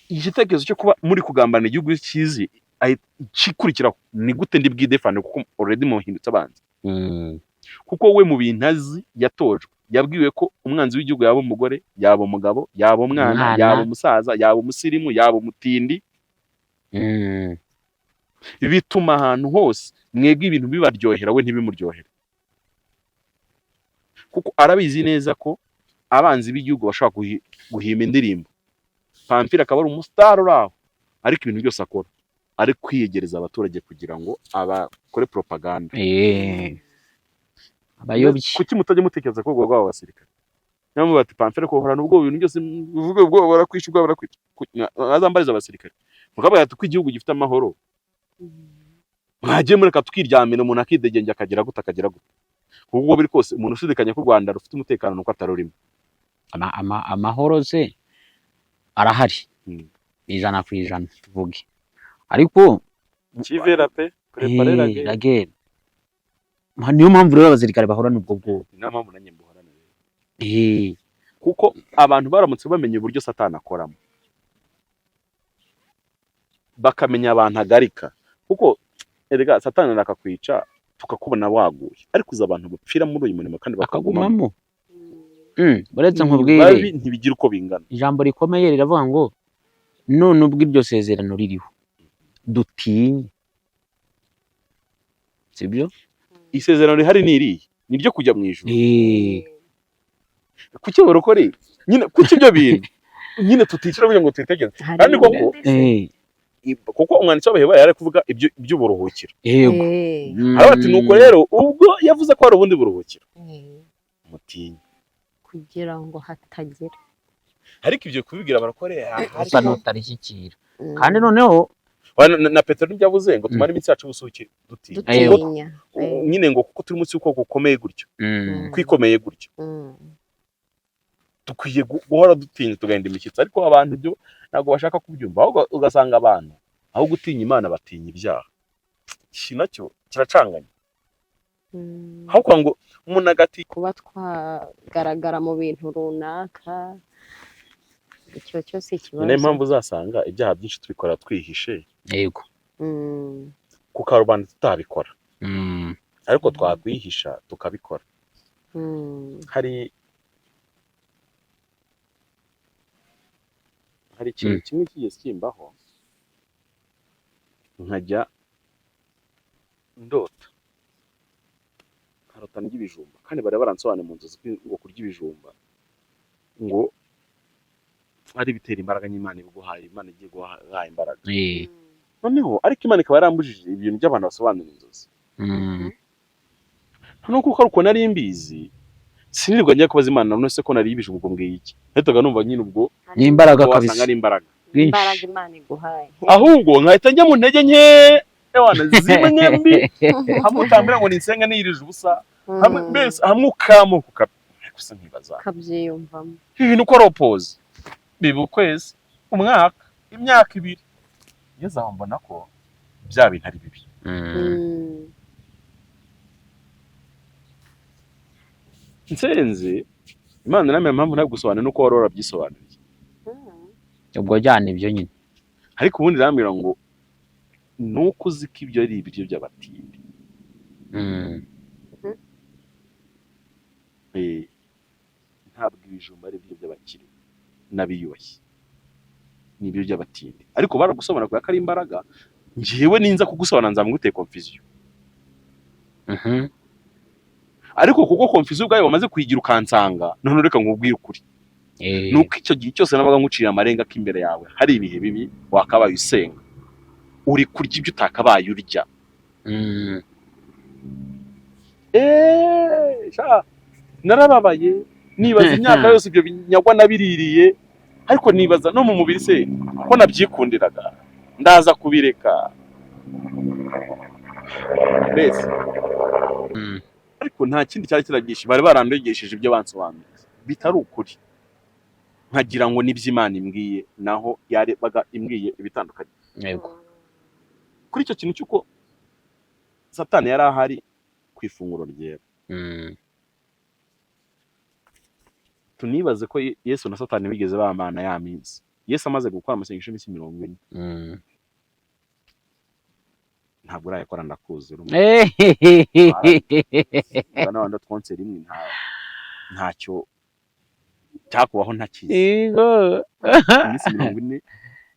igitekerezo cyo kuba muri kugambana igihugu cyizi, ikikurikiraho ni gute ndi bwidefande, kuko already muhindutse abanzi. Kuko we mu bintu azi yatojwe, yabwiwe ko umwanzi w'igihugu yaba umugore, yaba umugabo, yaba umwana, Umwana. yaba umusaza, yaba umusirimu, yaba umutindi. Bituma ahantu hose mwebwe ibintu bibaryohera, we ntibimuryohere, kuko arabizi neza ko abanzi b'igihugu bashobora guhimba indirimbo, Pamphile akaba ari umusitari uri aho, ariko ibintu byose akora ari kwiyegereza abaturage kugira ngo abakore propaganda. Abayobye. Kuki mutajya mutekereza ko ubwo bw'abo basirikare? Niyo mpamvu bati Pamphile ko uhorana ubwoba, ibintu byose uvuge ubwoba barakwisha, ubwoba barakwica. Mwazambariza abasirikare mukavuga ati ko igihugu gifite amahoro, mwagiye mureka tukiryamira, umuntu akidegembya, akagira gute, akagira gute? Kuko uko biri kose umuntu ushidikanya ko u Rwanda rufite umutekano nuko atarurimo. Amahoro se arahari 100% tuvuge, ariko Kivera pe préparer la guerre. La guerre. Niyo mpamvu rero abasirikare bahorana ubwo bwoba. Niyo mpamvu nanjye mbuhorana rero. Kuko abantu baramutse bamenye uburyo Satani akoramo, bakamenya abantu agarika, kuko erega Satani arakakwica tukakubona waguye, ariko uzi abantu bapfira muri uyu murimo kandi bakagumamo? Bakagumamo. Uretse Ni nkubwire, babi ntibigira uko bingana. Ijambo rikomeye riravuga ngo none ubwo iryo sezerano ririho dutinye, sibyo? Isezerano rihari ni irihe? Ni iryo kujya mu ijuru. Kuki barokore nyine, kuki ibyo bintu nyine tuticara kugira ngo twitegereze? Hari Kandi koko kuko umwanditsi w'Abaheburayo yari ari kuvuga ibyo by'uburuhukiro, aravuga ati nuko rero ubwo yavuze ko hari ubundi buruhukiro, mutinye kugira ngo hatagira Ariko ibyo kubibwira abarokore Usa n'utarishyikira. Kandi noneho Na Petero nibyo yavuze ngo tumare iminsi yacu ubusuhuke dutinya. Dutinya. Nyine ngo kuko turi munsi y'ukuboko gukomeye gutyo, kwikomeye gutyo, dukwiye guhora dutinya, tugahinda imishyitsi. Ariko abantu ibyo ntabwo bashaka kubyumva, ahubwo ugasanga abantu aho gutinya Imana batinya ibyaha. Iki nacyo kiracanganye, aho kugira ngo umuntu agati Kuba twagaragara mu bintu runaka, icyo cyose Ni nayo ikibazo. mpamvu uzasanga ibyaha byinshi tubikora twihishe, ku karubanda tutabikora, ariko twakwihisha tukabikora. Hari ikintu kimwe kigeze kimbaho, nkajya ndota, nkarota ndya ibijumba, kandi bari baransobanuye mu nzozi ko ngo kurya ibijumba ngo ari bitera imbaraga n'Imana ibiguhaye, Imana igiye guhaye imbaraga. Noneho ariko Imana ikaba yarambujije ibintu by'abantu basobanura inzozi. Noneho kuko ari uko nari mbizi, Sinirirwa njya kubaza Imana none se ko nariye ibijumba, ubwo mbwiye iki? Nahitaga numva nyine ubwo Ni imbaraga ko kabisa. wasanga ari imbaraga. Bwinshi. Imbaraga Imana iguhaye. Ahubwo nkahita njya mu ntege nke, ewana, zimwe mbi, hamwe utambwira ngo ninsenga niyirije ubusa, hamwe mbese hamwe ukamuka gusa nkibaza Ukabyiyumvamo. Ibi bintu uko ari opposé, biba ukwezi, umwaka, imyaka 2, ngeze aho mbona ko bya bintu ari bibi. Nsenze Imana namwe, impamvu ntabwo nuko wari warabyisobanuriye. Ubwo jyana ibyo nyine. Ariko ubundi irambwira ngo nuko uzi ko ibyo ari ibiryo by'abatindi. Ntabwo ibijumba ari ibiryo by'abakire n'abiyubashye, ni ibiryo by'abatindi. Ariko baragusobanura kubera ko ari imbaraga. Njyewe ninza kugusobanura nzamuguteye confusion. Ariko kuko confusion ubwayo wamaze kuyigira ukansanga, none reka nkubwire ukuri. Nuko icyo gihe cyose nabaga nguciriye amarenga ko imbere yawe hari ibihe bibi, wakabaye usenga, uri kurya ibyo utakabaye urya. Sha, narababaye, nibaza imyaka yose ibyo binyagwa nabiririye, ariko nibaza no mu mubiri se ko nabyikundiraga, ndaza kubireka mbese. Ariko nta kindi cyari kiragisha, bari barandogesheje ibyo bansobanuriye bitari ukuri, nkagira ngo nibyo Imana imbwiye, naho yarebaga imbwiye ibitandukanye. Kuri icyo kintu cy'uko Satani yari ahari ku ifunguro ryera, tunibaze ko Yesu na Satani bigeze bamana ya minsi Yesu amaze gukora amasengesho y'iminsi 40. Ntabwo urayakora, ndakuzi, uri n'abandi twonse rimwe, ntacyo cyakubaho ntakizi. Iminsi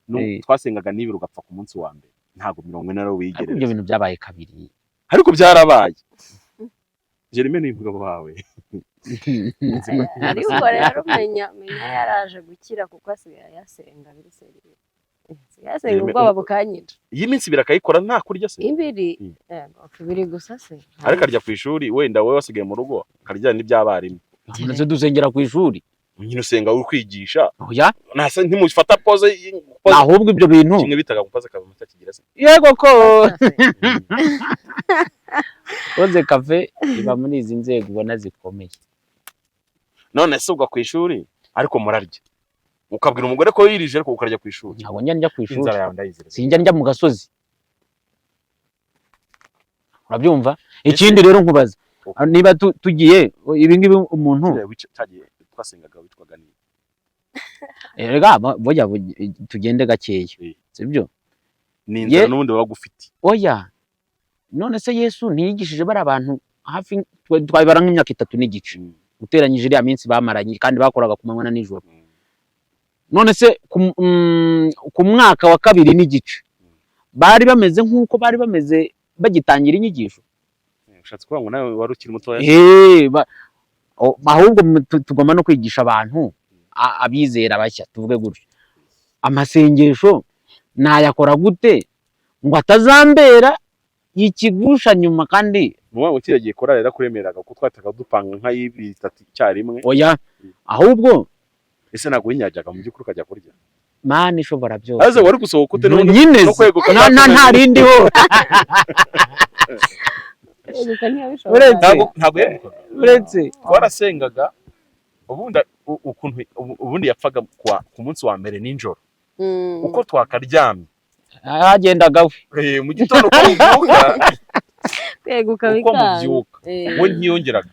40 twasengaga nibiri ugapfa ku munsi wa mbere, ntabwo 40 ari Ariko ibyo wigerereza. bintu byabaye kabiri. Ariko byarabaye. Jeremy ni umugabo wawe. Ariko rero menya yaraje gukira, kuko asigaye ayasenga biri sérieux, asigaye asenga Jeremy, ubwoba bukanyica. Iyi minsi 2 akayikora nta kurya se? 2. Yego, 2 gusa se? Ariko arya ku ishuri, wenda wowe wasigaye mu rugo akarya n'iby'abarimu. Ndetse dusengera ku ishuri. Nyine usenga uri kwigisha. Oya. Nasa ntimufata pause pause. Ahubwo ibyo bintu Kimwe bitaga pause kava mu kigira se. Yego ko pause café iba muri izi nzego ubona zikomeye. None se ubwo ku ishuri ariko murarya, ukabwira umugore ko yirije ariko ukarya ku ishuri? Ntabwo njya njya ku ishuri. Inzara yawe ndayizera. Sinjya njya mu gasozi, urabyumva? Ikindi rero nkubaza, niba tugiye ibi ngibi umuntu Kiriya cyagiye twasengaga witwaga ni Erega burya tugende gakeya. Sibyo? Ni inzara n'ubundi baba bagufite. Oya, none se Yesu ntiyigishije bari abantu hafi twabibara nk'imyaka 3 n'igice, uteranyije iriya minsi bamaranye, kandi bakoraga ku manywa na nijoro? None se ku mwaka wa 2 n'igice bari bameze nk'uko bari bameze bagitangira inyigisho? Ushatse kuvuga ngo nawe wari ukiri mutoya? Ahubwo tugomba no kwigisha abantu abizera bashya, tuvuge gutyo, amasengesho nayakora gute ngo atazambera ikigusha nyuma kandi? Ni ukuvuga ngo kiriya gihe korali yarakuremeraga kuko twahitaga dupanga nk'ay'ibiri itatu icyarimwe. Oya, ahubwo Ese ntabwo winyajyaga mu by'ukuri ukajya kurya? Mana ishobora byose. Aze wari gusohoka ute n'ubundi Nyine no kweguka? Nta rindiho. Kweguka ntiyabishobora. Ntabwo yegukaga. Uretse Twarasengaga ubundi ukuntu ubundi yapfaga ku munsi wa mbere nijoro, uko twakaryamye hagendaga we. Mu gitondo uko mubyuka, Kweguka uko bikanga. mubyuka, we ntiyongeraga.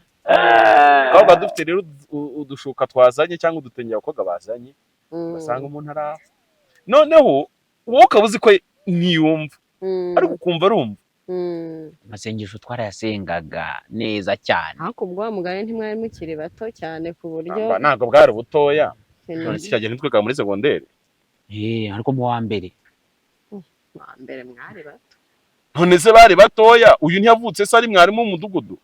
Twabaga dufite rero udushuka twazanye cyangwa udutenge abakobwa bazanye, ugasanga umuntu araho, noneho wowe ukaba uzi ko ntiyumva, ariko ukumva arumva. Amasengesho twarayasengaga neza cyane. Ariko ubwo wa mugani ntimwari mukiri bato cyane ku buryo Ntabwo bwari butoya. Ikintu- None se cyagihe ntitwigaga muri segonderi? Ariko mu wa mbere. Mu wa mbere mwari bato. None se bari batoya? Uyu ntiyavutse se ari mwarimu w'umudugudu?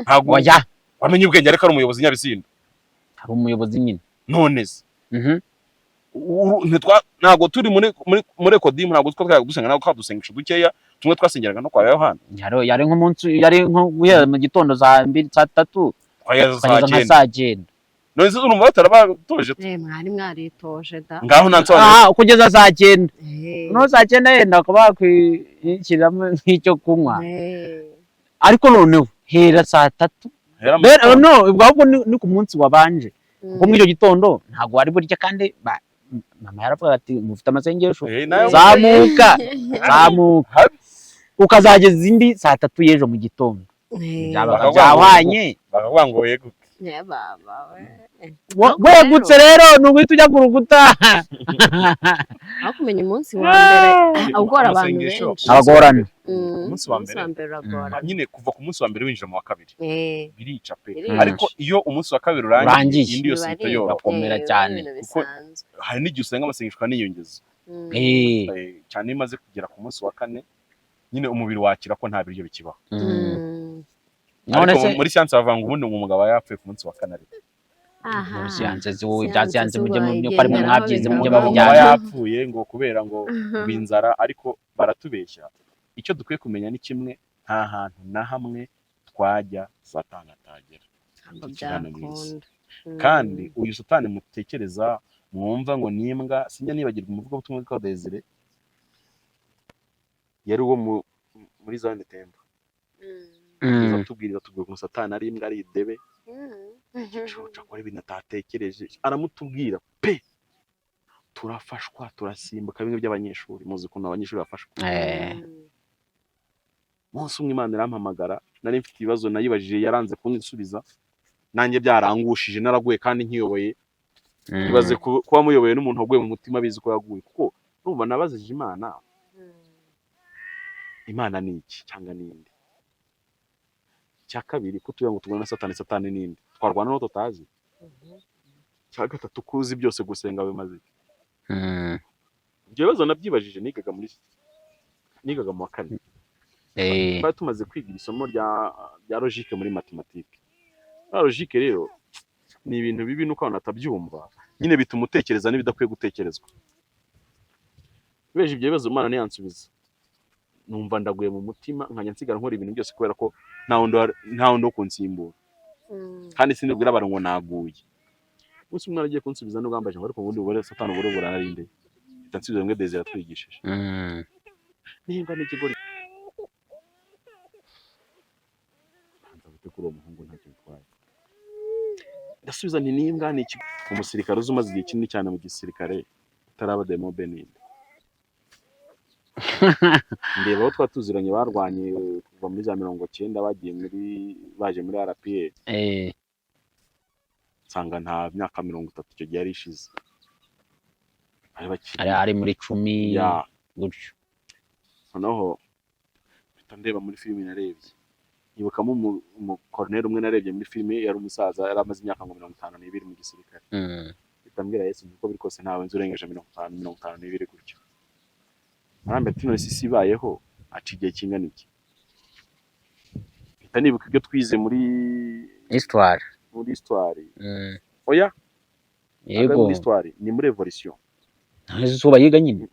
Ntabwo Oya. wamenye ubwenge ariko ari umuyobozi Nyabisindu. Hari umuyobozi nyine. None se ntabwo turi muri ekodimu, ntabwo twari dusenga, ntabwo twadusengesha dukeya tumwe twasengeraga no kwa Yohana. Yari nk'umunsi, yari nko guhera mu gitondo saa 2, saa 3. Ukageza ukageza saa nka cyenda. saa cyenda. None se urumva batarabatoje? Mwari mwaritoje da. Ngaho nansobanurire. Ah, kugeza saa cyenda. Eh. No saa cyenda yenda bakaba bakwishyiramo nk'icyo kunywa. Ariko noneho hera saa tatu. Hera mu Rero, gitondo. no, ubwo ahubwo ni ku munsi wabanje, kuko muri icyo gitondo ntabwo wari burya, kandi mama yaravuga ati mufite amasengesho. Nayo Zamuka, zamuka. Habi. Ukazageza indi saa tatu y'ejo mu gitondo. Byabaga Bakavuga ngo byahwanye. Bakavuga ngo yeguke. Baba we. Wegutse rero ni uguhita ujya ku rukuta. Aho kumenya umunsi wa mbere ugora abantu Amasengesho. benshi. Abagorana. Umunsi wa mbere. Uragorana. Nyine kuva ku munsi wa mbere winjira mu wa kabiri birica pe. Birica. Ariko iyo umunsi wa kabiri urangiye, Urangiye. indi yose Biba ihita ari- yoroha. Urakomera biba cyane. ari ibintu Kuko- bisanzwe. Hari n'igihe usanga amasengesho akaniyongeza. Cyane iyo imaze kugera ku munsi wa kane, nyine umubiri wakira ko nta biryo bikibaho. None Ariko se muri siyansi bavuga ngo ubundi umugabo aba yapfuye ku munsi wa kane, ariko Aha. Muri siyanse wowe, ibya Siyanse siyanse mujye mu zubaye ko ari mwe igenderaho mwabyize, mujye bikaba. umugabo aba mubijyana. yapfuye ngo kubera ngo ngo inzara, ariko baratubeshya. Icyo dukwiye kumenya ni kimwe: nta hantu na hamwe twajya Satani atagera. Ntabwo Tukiri hano mu isi. byakunda. Kandi uyu Satani mutekereza, mwumva ngo ni imbwa, sinjya nibagirwa umuvugabutumwa witwa Desire, yari uwo muri Zion Temple. Atubwiriza, tubwira ukuntu Satani ari imbwa, ari idebe, igicucu, akora ibintu atatekereje. Aramutubwira pe, turafashwa, turasimbuka bimwe by'abanyeshuri. Muzi ukuntu abanyeshuri bafashwa. Umunsi umwe Imana irampamagara, nari mfite ibibazo nayibajije, yaranze kunsubiza, nanjye byarangushije, naraguye kandi nkiyoboye. Ibaze kuba muyoboye n'umuntu waguye mu mutima, abizi ko yaguye. Kuko urumva nabazije Imana, Imana ni iki cyangwa ni inde? Icya kabiri, ko tugira ngo tubone na Satani, Satani ni inde twarwana n'uwo tutazi? Icya gatatu, ko uzi byose, gusenga bimaze iki? Ibyo bibazo nabyibajije nigaga mu wa kane. Twari tumaze kwiga isomo rya logique muri mathématique. La logique rero ni ibintu bibi, nuko abantu batabyumva nyine, bituma utekereza n'ibidakwiye gutekerezwa. Beje ibyo bibazo, Imana ntiyansubiza, numva ndaguye mu mutima, nkajya nsigara nkora ibintu byose kubera ko nta wundi wo kunsimbura, kandi sinibwira abantu ngo naguye. Umunsi umwe agiye kunsubiza nubwo yambaje ngo ariko ubundi ubure Satani ubure burarinde, mpita nsubiza bimwe Desire yatwigishije: nimba n'ikigori banza wite kuri uwo muhungu, ntacyo bitwaye. Ndasubiza nti nimbwa ni iki? Umusirikare uzi umaze igihe kinini cyane mu gisirikare utaraba demobe ninde? Ndeba abo twari tuziranye barwanye kuva muri za 90, bagiye muri baje muri RPA, nsanga nta myaka 30 icyo gihe yari ishize, bari bakiri ari muri 10 ya gutyo. Noneho mpita ndeba muri filimi narebye, nibukamo umukoroneri umwe narebye muri filimi, yari umusaza, yari amaze imyaka ngo 52 mu gisirikare. Mpita mbwira Yesu nti uko biri kose ntawe nzi urengeje 50, 52 gutyo. Arambwira ati none se isi ibayeho aca igihe kingana iki? Mpita nibuka ibyo twize muri Histoire. Muri histoire. Oya, ntabwo ari Yego. muri histoire, ni muri evolution. Izuba yiga nyine.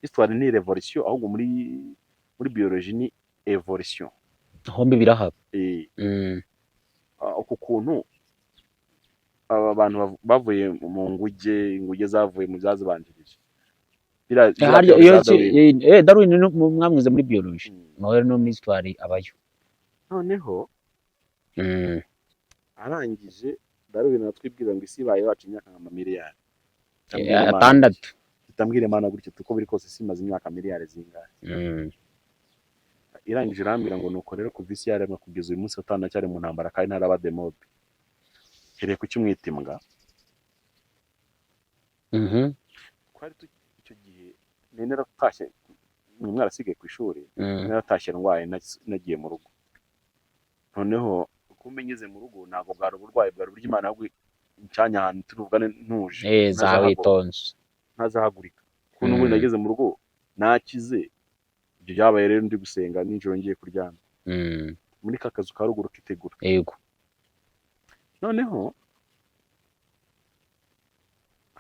Histoire ni revolution, ahubwo muri biologie ni evolution. Hombi birahaba. Uku kuntu aba bantu bavuye mu nguge, inguge zavuye mu byazibanjirije. Biriya Harya bya iyo za Darwin. Darwin mwamwize muri biologie. Nawe no muri histoire abayo. Noneho arangije Darwin aratwibwira ngo isi ibaye yacu imyaka nka miliyari. 6. Itambwira Imana gutyo, uko biri kose isi imaze imyaka miliyari zingahe? Irangije irambwira ngo nuko rero kuva isi yaremwa kugeza uyu munsi, Satani aracyari mu ntambara kandi ntaraba demobe. Hereye ku cyumwita imbwa. Twari icyo gihe nari naratashye, mwe mwarasigaye ku ishuri. Naratashye ndwaye, nagiye mu rugo. Noneho kumbe ngeze mu rugo ntabwo bwari uburwayi, bwari uburyo Imana ahubwo incanye ahantu turi ntuje, Za witonze. ntazahagurika, kuko n'ubundi nageze mu rugo nakize. Ibyo byabaye rero ndi gusenga nijoro, ngiye kuryama muri ka kazu ka ruguru kitegura. Noneho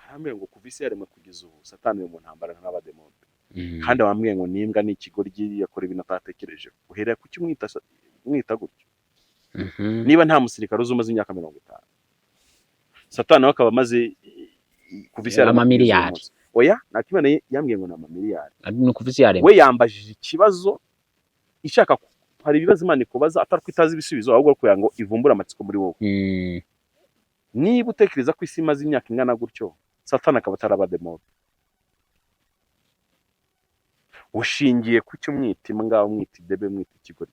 arambwira ngo kuva isi yaremwa kugeza ubu, Satani ari mu ntambara n'abademoni. Kandi bambwiye ngo nimbwa ni ikigoryi, yakora ibintu atatekereje. Uhereye ku cyumwita mwita gutyo? Niba nta musirikare uzi umaze imyaka 50, Satani nawe akaba amaze kuva isi yaremwa kugeza uyu Amamiliyari. munsi. Oya, nta Imana yambwiye ngo ni amamiliyari. Ni ukuva isi yaremwa. We yambajije ikibazo ishaka hari ibibazo Imana ikubaza atari ko itazi ibisubizo, ahubwo ari kugira ngo ivumbure amatsiko muri wowe. Niba utekereza ko isi imaze imyaka ingana gutyo, Satani akaba ataraba demoni, ushingiye ku cyo umwita imbwa, umwita idebe, umwita ikigoryi?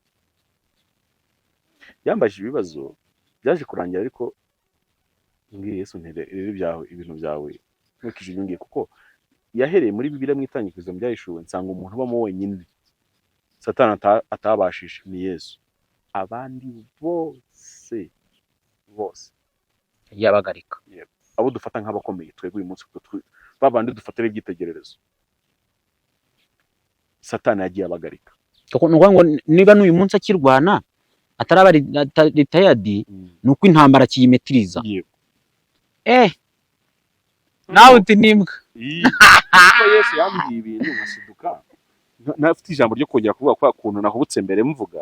Yambajije ibibazo byaje kurangira, ariko mbwiye Yesu nti: "Rero ibyawe, ibintu byawe nkurikije ibyo ngiye," kuko yahereye muri Bibiliya mu Itangiriro, mu Byahishuwe, nsanga umuntu ubamo wenyine Satani atabashije ni Yesu. Abandi bose bose Yabagarika. Abo dufata nk'abakomeye twebwe uyu munsi, ba bandi dufatira ibyitegererezo, Satani yagiye abagarika. Kuko ni ukuvuga ngo niba n'uyu munsi akirwana ataraba retired, ni uko intambara akiyimetiriza. Yego. Nawe uti n'imbwa. Kuko Yesu yambwiye ibintu nkasiduka ntafite ijambo ryo kongera kuvuga kwa kuntu nahubutse mbere mvuga.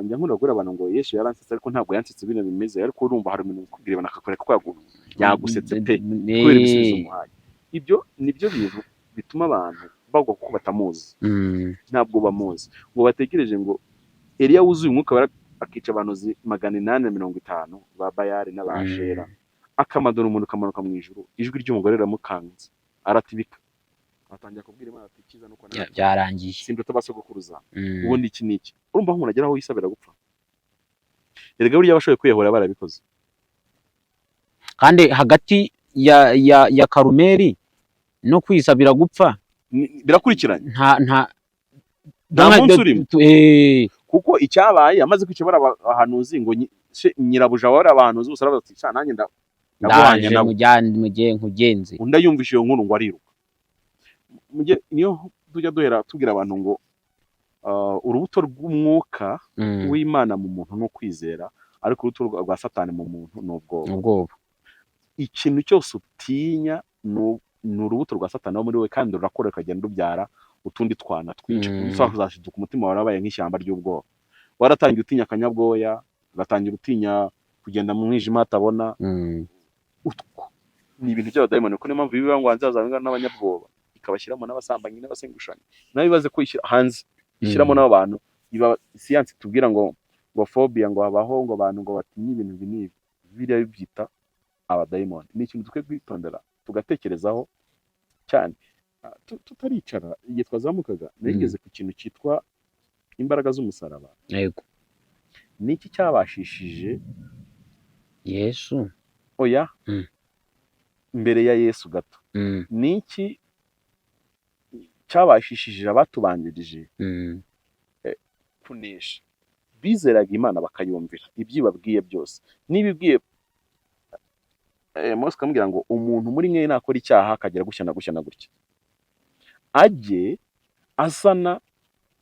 Njya nkunda kubwira abantu ngo Yesu yaransetse, ariko ntabwo yansetse bino bimeze, ariko urumva hari umuntu ukubwira ibintu akakwereka ko yagusetse pe, kubera ibisubizo umuhaye. Ibyo nibyo bintu bituma abantu bagwa, kuko batamuzi. Ntabwo bamuzi ngo batekereje ngo Eliya wuzuye umwuka wera akica abantu 850 ba Bayali n'Abashera, akamadura umuntu ukamanuka mu ijuru, ijwi ry'umugore riramukanze aratibika, atangira kubwira Imana ati: "Icyiza nuko Byarangiye. simbuta abasogokuruza." Ubundi iki n'iki, urumva aho umuntu agera aho yisabira gupfa? Erega burya abashoboye kwiyahura barabikoze. Kandi hagati ya Karumeri no kwisabira gupfa Birakurikiranye. Nta Nta munsi urimo. Kuko icyabaye, amaze kwica bariya bahanuzi, ngo nyirabuja wari abahanuzi bose arabaza ati: "Sha, nanjye ndaguhanye Ndaje nawe." Mujyane mugiye nkugenze. Undi ayumvise iyo nkuru ngo ariruka. Niyo tujya duhera tubwira abantu ngo urubuto rw'umwuka w'Imana mu muntu ni ukwizera, ariko urubuto rwa Satani mu muntu ni ubwoba. Ubwoba. Ikintu cyose utinya ni urubuto rwa Satani wo muri we, kandi rurakora rukagenda rubyara utundi twana twinshi. Ushobora kuzashiduka umutima wawe warabaye nk'ishyamba ry'ubwoba, waratangiye utinya akanyabwoya, ugatangira utinya kugenda mu mwijima hatabona. Utwo ni ibintu by'abadayimoni, kuko niyo mpamvu biba ngo hanze hazaba n'abanyabwoba, ikabashyiramo n'abasambanyi n'abasengushanyi. Nawe ibaze ko ishyira hanze, ishyiramo n'abantu iba siyansi tubwira ngo phobia, ngo habaho ngo abantu ngo batinye ibintu ibi n'ibi, biriya bibyita abadayimoni. Ni ikintu dukwiye kwitondera tugatekerezaho cyane. Tutaricara igihe twazamukaga, nigeze ku kintu cyitwa imbaraga z'umusaraba. Ni iki cyabashishije Yesu. Oya. Mbere ya Yesu gato. Ni iki cyabashishije abatubanjirije kunesha? Bizeraga Imana bakayumvira ibyo ibabwiye byose. Niba ibwiye Mose akamubwira ngo umuntu muri mwe nakora icyaha akagera gutya na gutya na gutya, ajye azana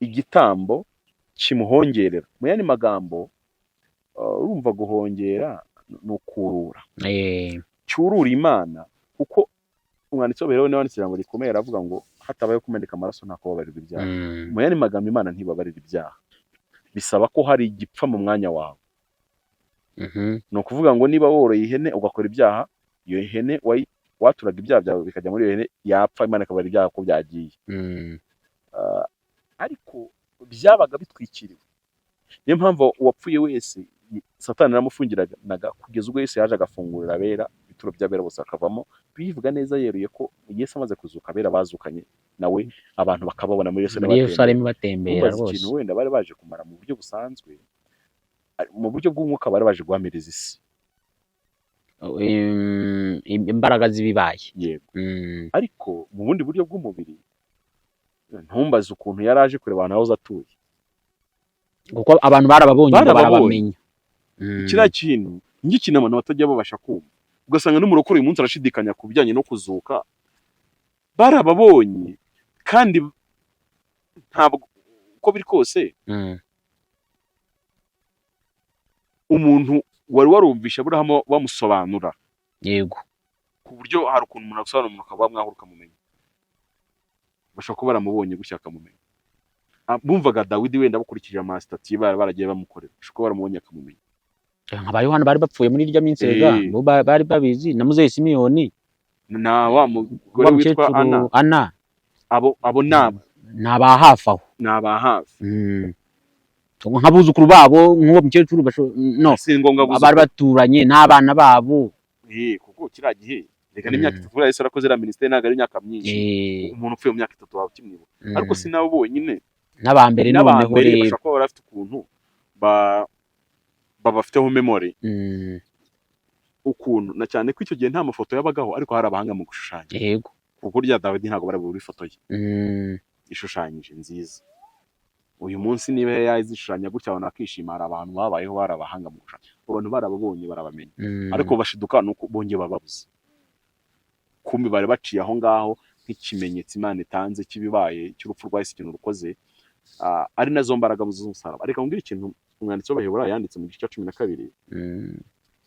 igitambo kimuhongerera. Mu yandi magambo, urumva guhongera ni ukurura, cyurura Imana, kuko umwanditsi w'Abaheburayo niwe wanditse ijambo rikomeye, aravuga ngo hatabayeho kumeneka amaraso nta kubabarirwa ibyaha. Mu yandi magambo, Imana ntibabarira ibyaha, bisaba ko hari igipfa mu mwanya wawe. Ni ukuvuga ngo niba woroye ihene ugakora ibyaha, iyo hene waturaga ibyaha byawe bikajya muri iyo hene, yapfa Imana ikabara ibyaha ko byagiye. Ariko byabaga bitwikiriwe, niyo mpamvu uwapfuye wese Satani yaramufungiranaga kugeza ubwo Yesu yaje agafungurira abera ibituro by'abera bose bakavamo. Bivuga neza yeruye ko Yesu amaze kuzuka, abera bazukanye nawe, abantu bakababona muri Yesu Muri batembera. Yerusalemu batembera. Ntumbaze Rwose. ikintu wenda bari baje kumara mu buryo busanzwe, mu buryo bw'umwuka bari baje guhamiriza isi. Imbaraga z'ibibaye. Yego. Ariko mu bundi buryo bw'umubiri, ntumbaze ukuntu yari aje kureba ahantu yahoze atuye. Kuko abantu barababonye ngo Barababonye. barabamenya. Kiriya kintu nicyo kintu abantu batajya babasha kumva, ugasanga n'umurokore uyu munsi arashidikanya ku bijyanye no kuzuka. Barababonye, kandi ntabwo uko biri kose umuntu wari warumvishe Aburahamu bamusobanura ku buryo hari ukuntu umuntu asobanura umuntu akaba mwahura ukamumenya, bashobora kuba baramubonye gutya akamumenya. Bumvaga Dawidi wenda bakurikije amasitati baragiye bamukorera, ushobora kuba baramubonye akamumenya. Nka ba Yohana bari bapfuye muri irya minsi rega, bo bari babizi, na muzehe Simiyoni, na wa mugore wa witwa mukecuru Ana. Ana. Abo ni aba Ni aba hafi aho. Ni aba hafi. Nk'abuzukuru babo, nk'uwo mukecuru no Si ngombwa bari abuzukuru. baturanye n'abana babo. Kuko kiriya gihe reka n'imyaka 3 buriya Yesu yarakoze iriya minisiteri, ntabwo ari imyaka myinshi. Umuntu upfuye mu myaka 3 waba ukimwibuka. Ariko si nabo bonyine. N'abambere noneho N'abambere rero. bashobora kuba bari bafite ukuntu babafiteho memory, ukuntu na cyane ko icyo gihe nta mafoto yabagaho, ariko hari abahanga mu gushushanya, kuko rya Dawidi ntabwo bari bubure ifoto ye ishushanyije nziza. Uyu munsi niba yazishushanya gutya abantu bakishima, hari abantu babayeho bari abahanga mu gushushanya, abo bantu barababonye, barabamenya, ariko bashiduka nuko bongeye bababuze. Kumbi bari baciye aho ngaho nk'ikimenyetso Imana itanze cy'ibibaye, cy'urupfu rwa Yesu, ikintu rukoze. Ari nazo mbaraga z'umusaraba. Reka mbwire ikintu umwanditsi w'Abaheburayo yanditse mu gice cya 12,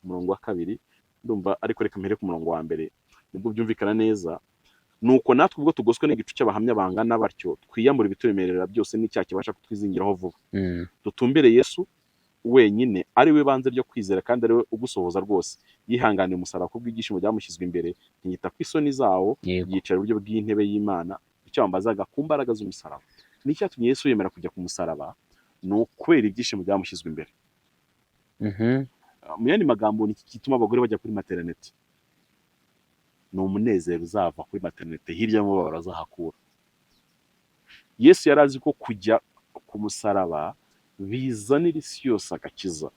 umurongo wa 2 ndumva, ariko reka mpere ku murongo wa 1 nibwo byumvikana neza. Nuko natwe ubwo tugoswe n'igicu cy'abahamya bangana batyo, twiyambura ibituremerera byose n'icyaha kibasha kutwizingiraho vuba, dutumbere Yesu wenyine, ari we banze ryo kwizera kandi ari we ugusohoza rwose. Yihanganiye umusaraba kubw'ibyishimo byamushyizwe imbere, ntiyita ku isoni zawo, yicara iburyo bw'intebe y'Imana. Icyo wambazaga ku mbaraga z'umusaraba, n'icyatumye Yesu yemera kujya ku musaraba, ni ukubera ibyishimo byamushyizwe imbere. Mu yandi magambo, ni iki gituma abagore bajya kuri maternité? Ni umunezero uzava kuri maternité, hirya y'umubabaro azahakura. Yesu yari azi ko kujya ku musaraba bizanira isi yose agakiza.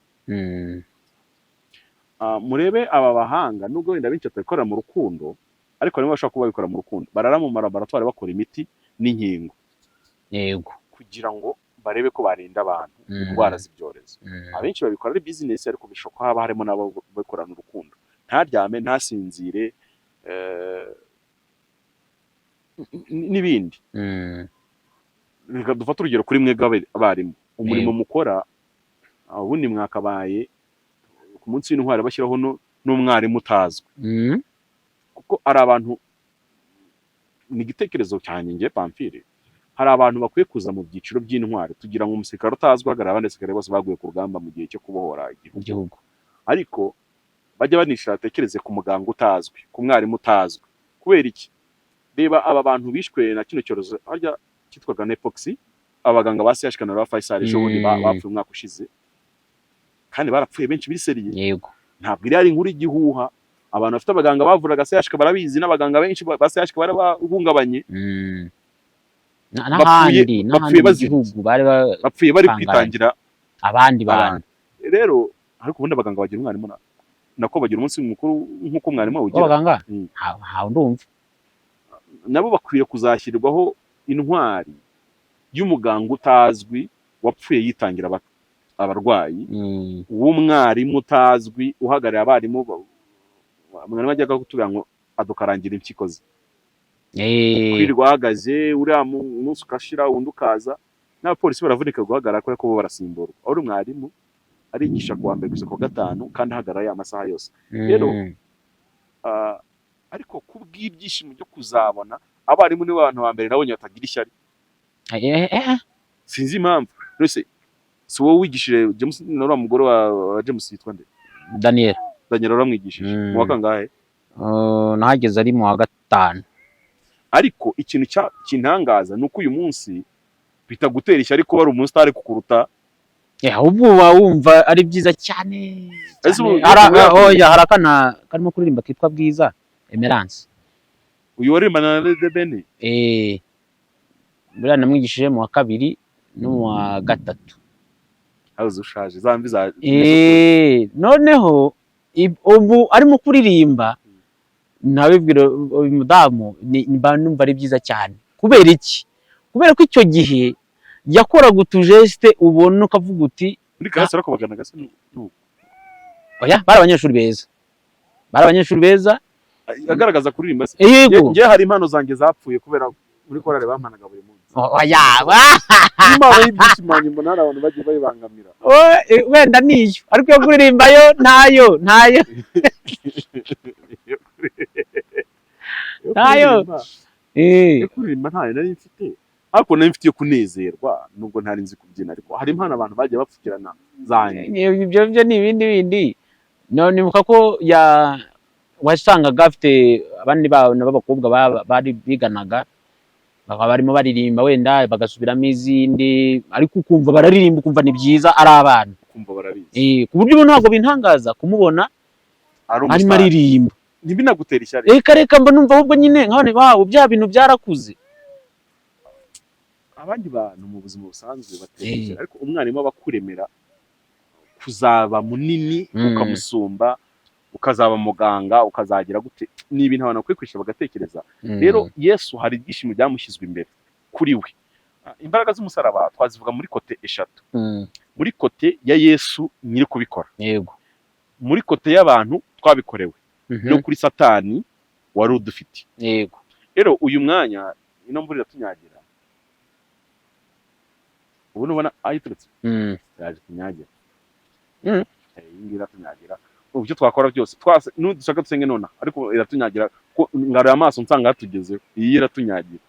Murebe aba bahanga, nubwo wenda benshi batabikora mu rukundo, ariko harimo abashobora kuba babikora mu rukundo, barara mu malaboratwari bakora imiti n'inkingo kugira ngo barebe ko barinda abantu indwara z'ibyorezo. Abenshi babikora ari business, ariko bishoboka ko haba harimo n'abo babikorana urukundo, ntaryame, ntasinzire, n'ibindi. Reka dufate urugero kuri mwebwe abarimu, umurimo mukora. Ubundi mwakabaye ku munsi w'intwari bashyiraho n'umwarimu utazwi, kuko ari abantu, ni igitekerezo cyanjye njye Pamphile, hari abantu bakwiye kuza mu byiciro by'intwari, tugira ngo umusirikare utazwi uhagarara abandi basirikare bose baguye ku rugamba mu gihe cyo kubohora igihugu. Igihugu. Ariko bajya banishyura, batekereze ku muganga utazwi, ku mwarimu utazwi. Kubera iki? Reba aba bantu bishwe na kino cyorezo harya cyitwaga mpox, abaganga ba CHK na ba Faisal ejo bundi bapfuye umwaka ushize, kandi barapfuye benshi biri sérieux. Ntabwo iri ari inkuru y'igihuha. Abantu bafite abaganga bavuraga CHK barabizi, n'abaganga benshi ba CHK barabahungabanye. Bapfuye N'ahandi bapfuye n'ahandi mu bazira gihugu bari bapfuye bari bahanganye. kwitangira Abandi bantu. Abantu. Rero ariko ubundi abaganga bagira umwarimu nako bagira umunsi mukuru nk'uko mwarimu awugira. W'abaganga? Mm. Ntawe ndumva. Nabo bakwiye kuzashyirwaho intwari y'umuganga utazwi wapfuye yitangira abarwayi, w'umwarimu utazwi uhagarariye abarimu. Mwarimu ajyaga kutubwira ngo adukarangira impyiko ze, kwirirwa ahagaze uriya munsi ugashira undi ukaza, n'abapolisi baravunika guhagarara kubera ko bo barasimburwa. Aho uri mwarimu arigisha kuwa mbere kugeza ku wa gatanu kandi ahagarara ya masaha yose. Rero ariko kubw'ibyishimo byo kuzabona, abarimu nibo bantu ba mbere nabonye batagira ishyari. Sinzi impamvu. Rwose si wowe wigishije James na uriya mugore wa James yitwa nde? Daniel. Daniel waramwigishije? Mu wa kangahe? Nahageze ari mu wa gatanu. Ariko ikintu kintangaza ni uko uyu munsi bitagutera ishyari kuba ari umusitari kukuruta. Ahubwo uba wumva ari byiza cyane Ese cyane. ubu Oya, hari akana karimo kuririmba kitwa Bwiza Emerance. Uyu waririmbana na The Ben? Buriya namwigishije mu wa kabiri no mu wa gatatu. Habuze ushaje za mvi za Noneho ubu arimo kuririmba, nabibwira uyu mudamu mba numva ari byiza cyane. Kubera iki? Kubera ko icyo gihe yakoraga utujeste ubona ukavuga uti Muri classe barakubagana gasa Oya, bari abanyeshuri beza, bari abanyeshuri beza. Agaragaza kuririmba se? Yego. Njye hari impano zanjye zapfuye kubera muri korale bampanaga buri munsi. Oya. Impano y'ibyishimo yanjye mbona hari abantu bagiye bayibangamira. Wenda niyo, ariko iyo kuririmba yo ntayo, ntayo. Yo Ntayo. kuririmba, yo kuririmba ntayo nari mfite. Ariko nari mfite iyo kunezerwa, nubwo ntari nzi kubyina, ariko hari impano abantu bagiye bapfukirana zanjye. Ibyo byo ni ibindi bindi. No, nibuka ko ya wasangaga afite abandi bana b'abakobwa bari biganaga, bakaba barimo baririmba, wenda bagasubiramo izindi, ariko ukumva bararirimba, ukumva ni byiza, ari abana. Kumva barabizi. Ku buryo ubu ntabwo bintangaza kumubona ari arimo umustar. aririmba. Ntibinagutera ishyari? Reka reka, mba numva ahubwo nyine nkabona wawe bya bintu byarakuze. Abandi bantu mu buzima busanzwe batera ishyari, ariko umwarimu aba akuremera kuzaba munini, ukamusumba, ukazaba muganga, ukazagira gute. Ni ibintu abantu bakwiye kwishyura bagatekereza. Rero Yesu hari ibyishimo byamushyizwe imbere kuri we. Imbaraga z'umusaraba twazivuga muri côté eshatu: muri côté ya Yesu nyiri kubikora, muri côté y'abantu twabikorewe, no kuri Satani wari udufite. Rero uyu mwanya ino mvura iratunyagira, ubu nubona aho iturutse, yaje tunyagira. Iyi ngiyi iratunyagira. Ubu ibyo twakora byose twase nudushaka dusenge nonaha, ariko iratunyagira ko ngaruye amaso nsanga hatugezeho. Iyi iratunyagira,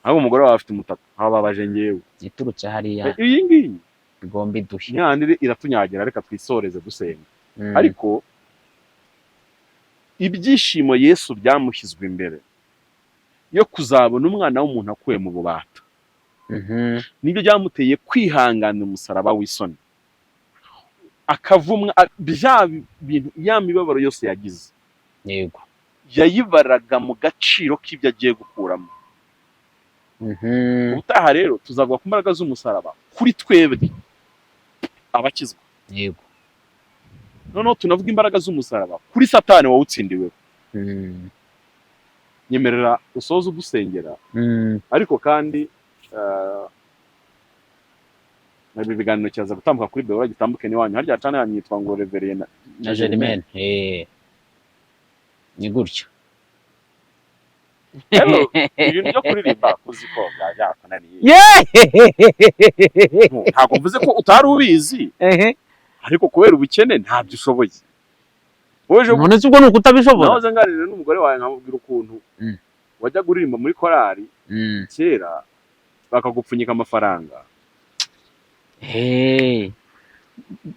ahubwo umugore wawe afite umutaka aho babaje ngewe. Iturutse hariya. Iyi ngiyi igomba iduhe. Nyanire iratunyagira, reka twisoreze dusenga. Ariko ibyishimo Yesu byamushyizwe imbere yo kuzabona umwana w'umuntu akuwe mu bubata, nibyo byamuteye kwihanganira umusaraba w'isoni, akavumwa, bya bintu, ya mibabaro yose yagize, yayibaraga mu gaciro k'ibyo agiye gukuramo. Ubutaha rero tuzavuga ku mbaraga z'umusaraba kuri twebwe abakizwa, noneho tunavuga imbaraga z'umusaraba kuri Satani wawutsindiweho. Nyemerera usoze udusengera. Ariko kandi ibi biganiro kiraza gutambuka kuri Beora, gitambuke n'iwanyu harya cana yanyu yitwa ngo Reverien na Germaine, ni gutyo. Rero ibintu byo kuririmba uzi ko byaba byakunaniye. Ntabwo mvuze ko utari ubizi, ariko kubera ubukene ntabyo ushoboye. Wowe ejo None se ubwo ni ukutabishobora? Nahoze nganira n'umugore wawe, nkamubwira ukuntu wajyaga uririmba muri korali kera, bakagupfunyika amafaranga.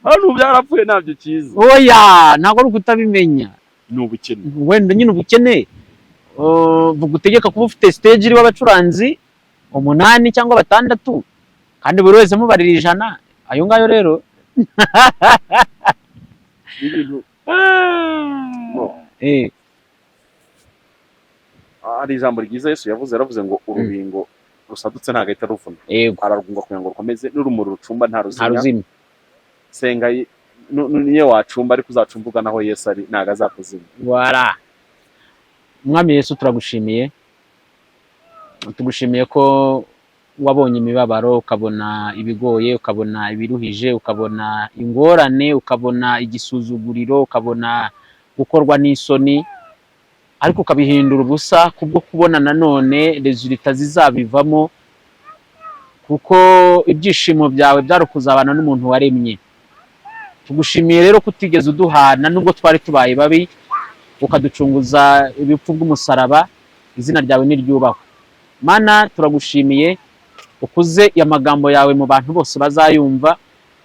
Hano ubu byarapfuye, ntabyo cyiza. Oya, ntabwo ari ukutabimenya. Ni ubukene. Wenda nyine ubukene bugutegeka kuba ufite stage iriho abacuranzi umunani cyangwa batandatu, kandi buri wese mubarira 100, ayo ngayo rero. Ni ibintu no. Hari ijambo ryiza Yesu yavuze, yaravuze ngo urubingo rusadutse ntabwo ahita ruvuna, ararwunga kugira ngo rukomeze, n'urumuri rucumba nta nta ruzimya. Ruzimya. Senga niyo wacumba, ariko uzacumba ugana aho Yesu ari, ntabwo azakuzimya. Wara Mwami Yesu, turagushimiye, tugushimiye ko wabonye imibabaro, ukabona ibigoye, ukabona ibiruhije, ukabona ingorane, ukabona igisuzuguriro, ukabona gukorwa n'isoni, ariko ukabihindura ubusa kubwo kubona nanone résultat zizabivamo, kuko ibyishimo byawe byari ukuzabana n'umuntu waremye. Tugushimiye rero ko utigeze uduhana nubwo twari tubaye babi, ukaducunguza ibipfu bw'umusaraba. Izina ryawe niryubahwe. Mana, turagushimiye, ukuze amagambo yawe mu bantu bose bazayumva,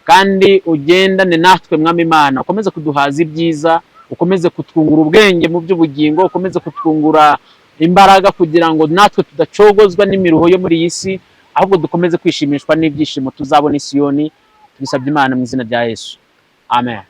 kandi ugendane natwe. Mwami Imana, ukomeze kuduhaza ibyiza, ukomeze kutwungura ubwenge mu by'ubugingo, ukomeze kutwungura imbaraga kugira ngo natwe tudacogozwa n'imiruho yo muri iyi si, ahubwo dukomeze kwishimishwa n'ibyishimo tuzabona i Siyoni. Tubisabye Imana mu izina rya Yesu, amen.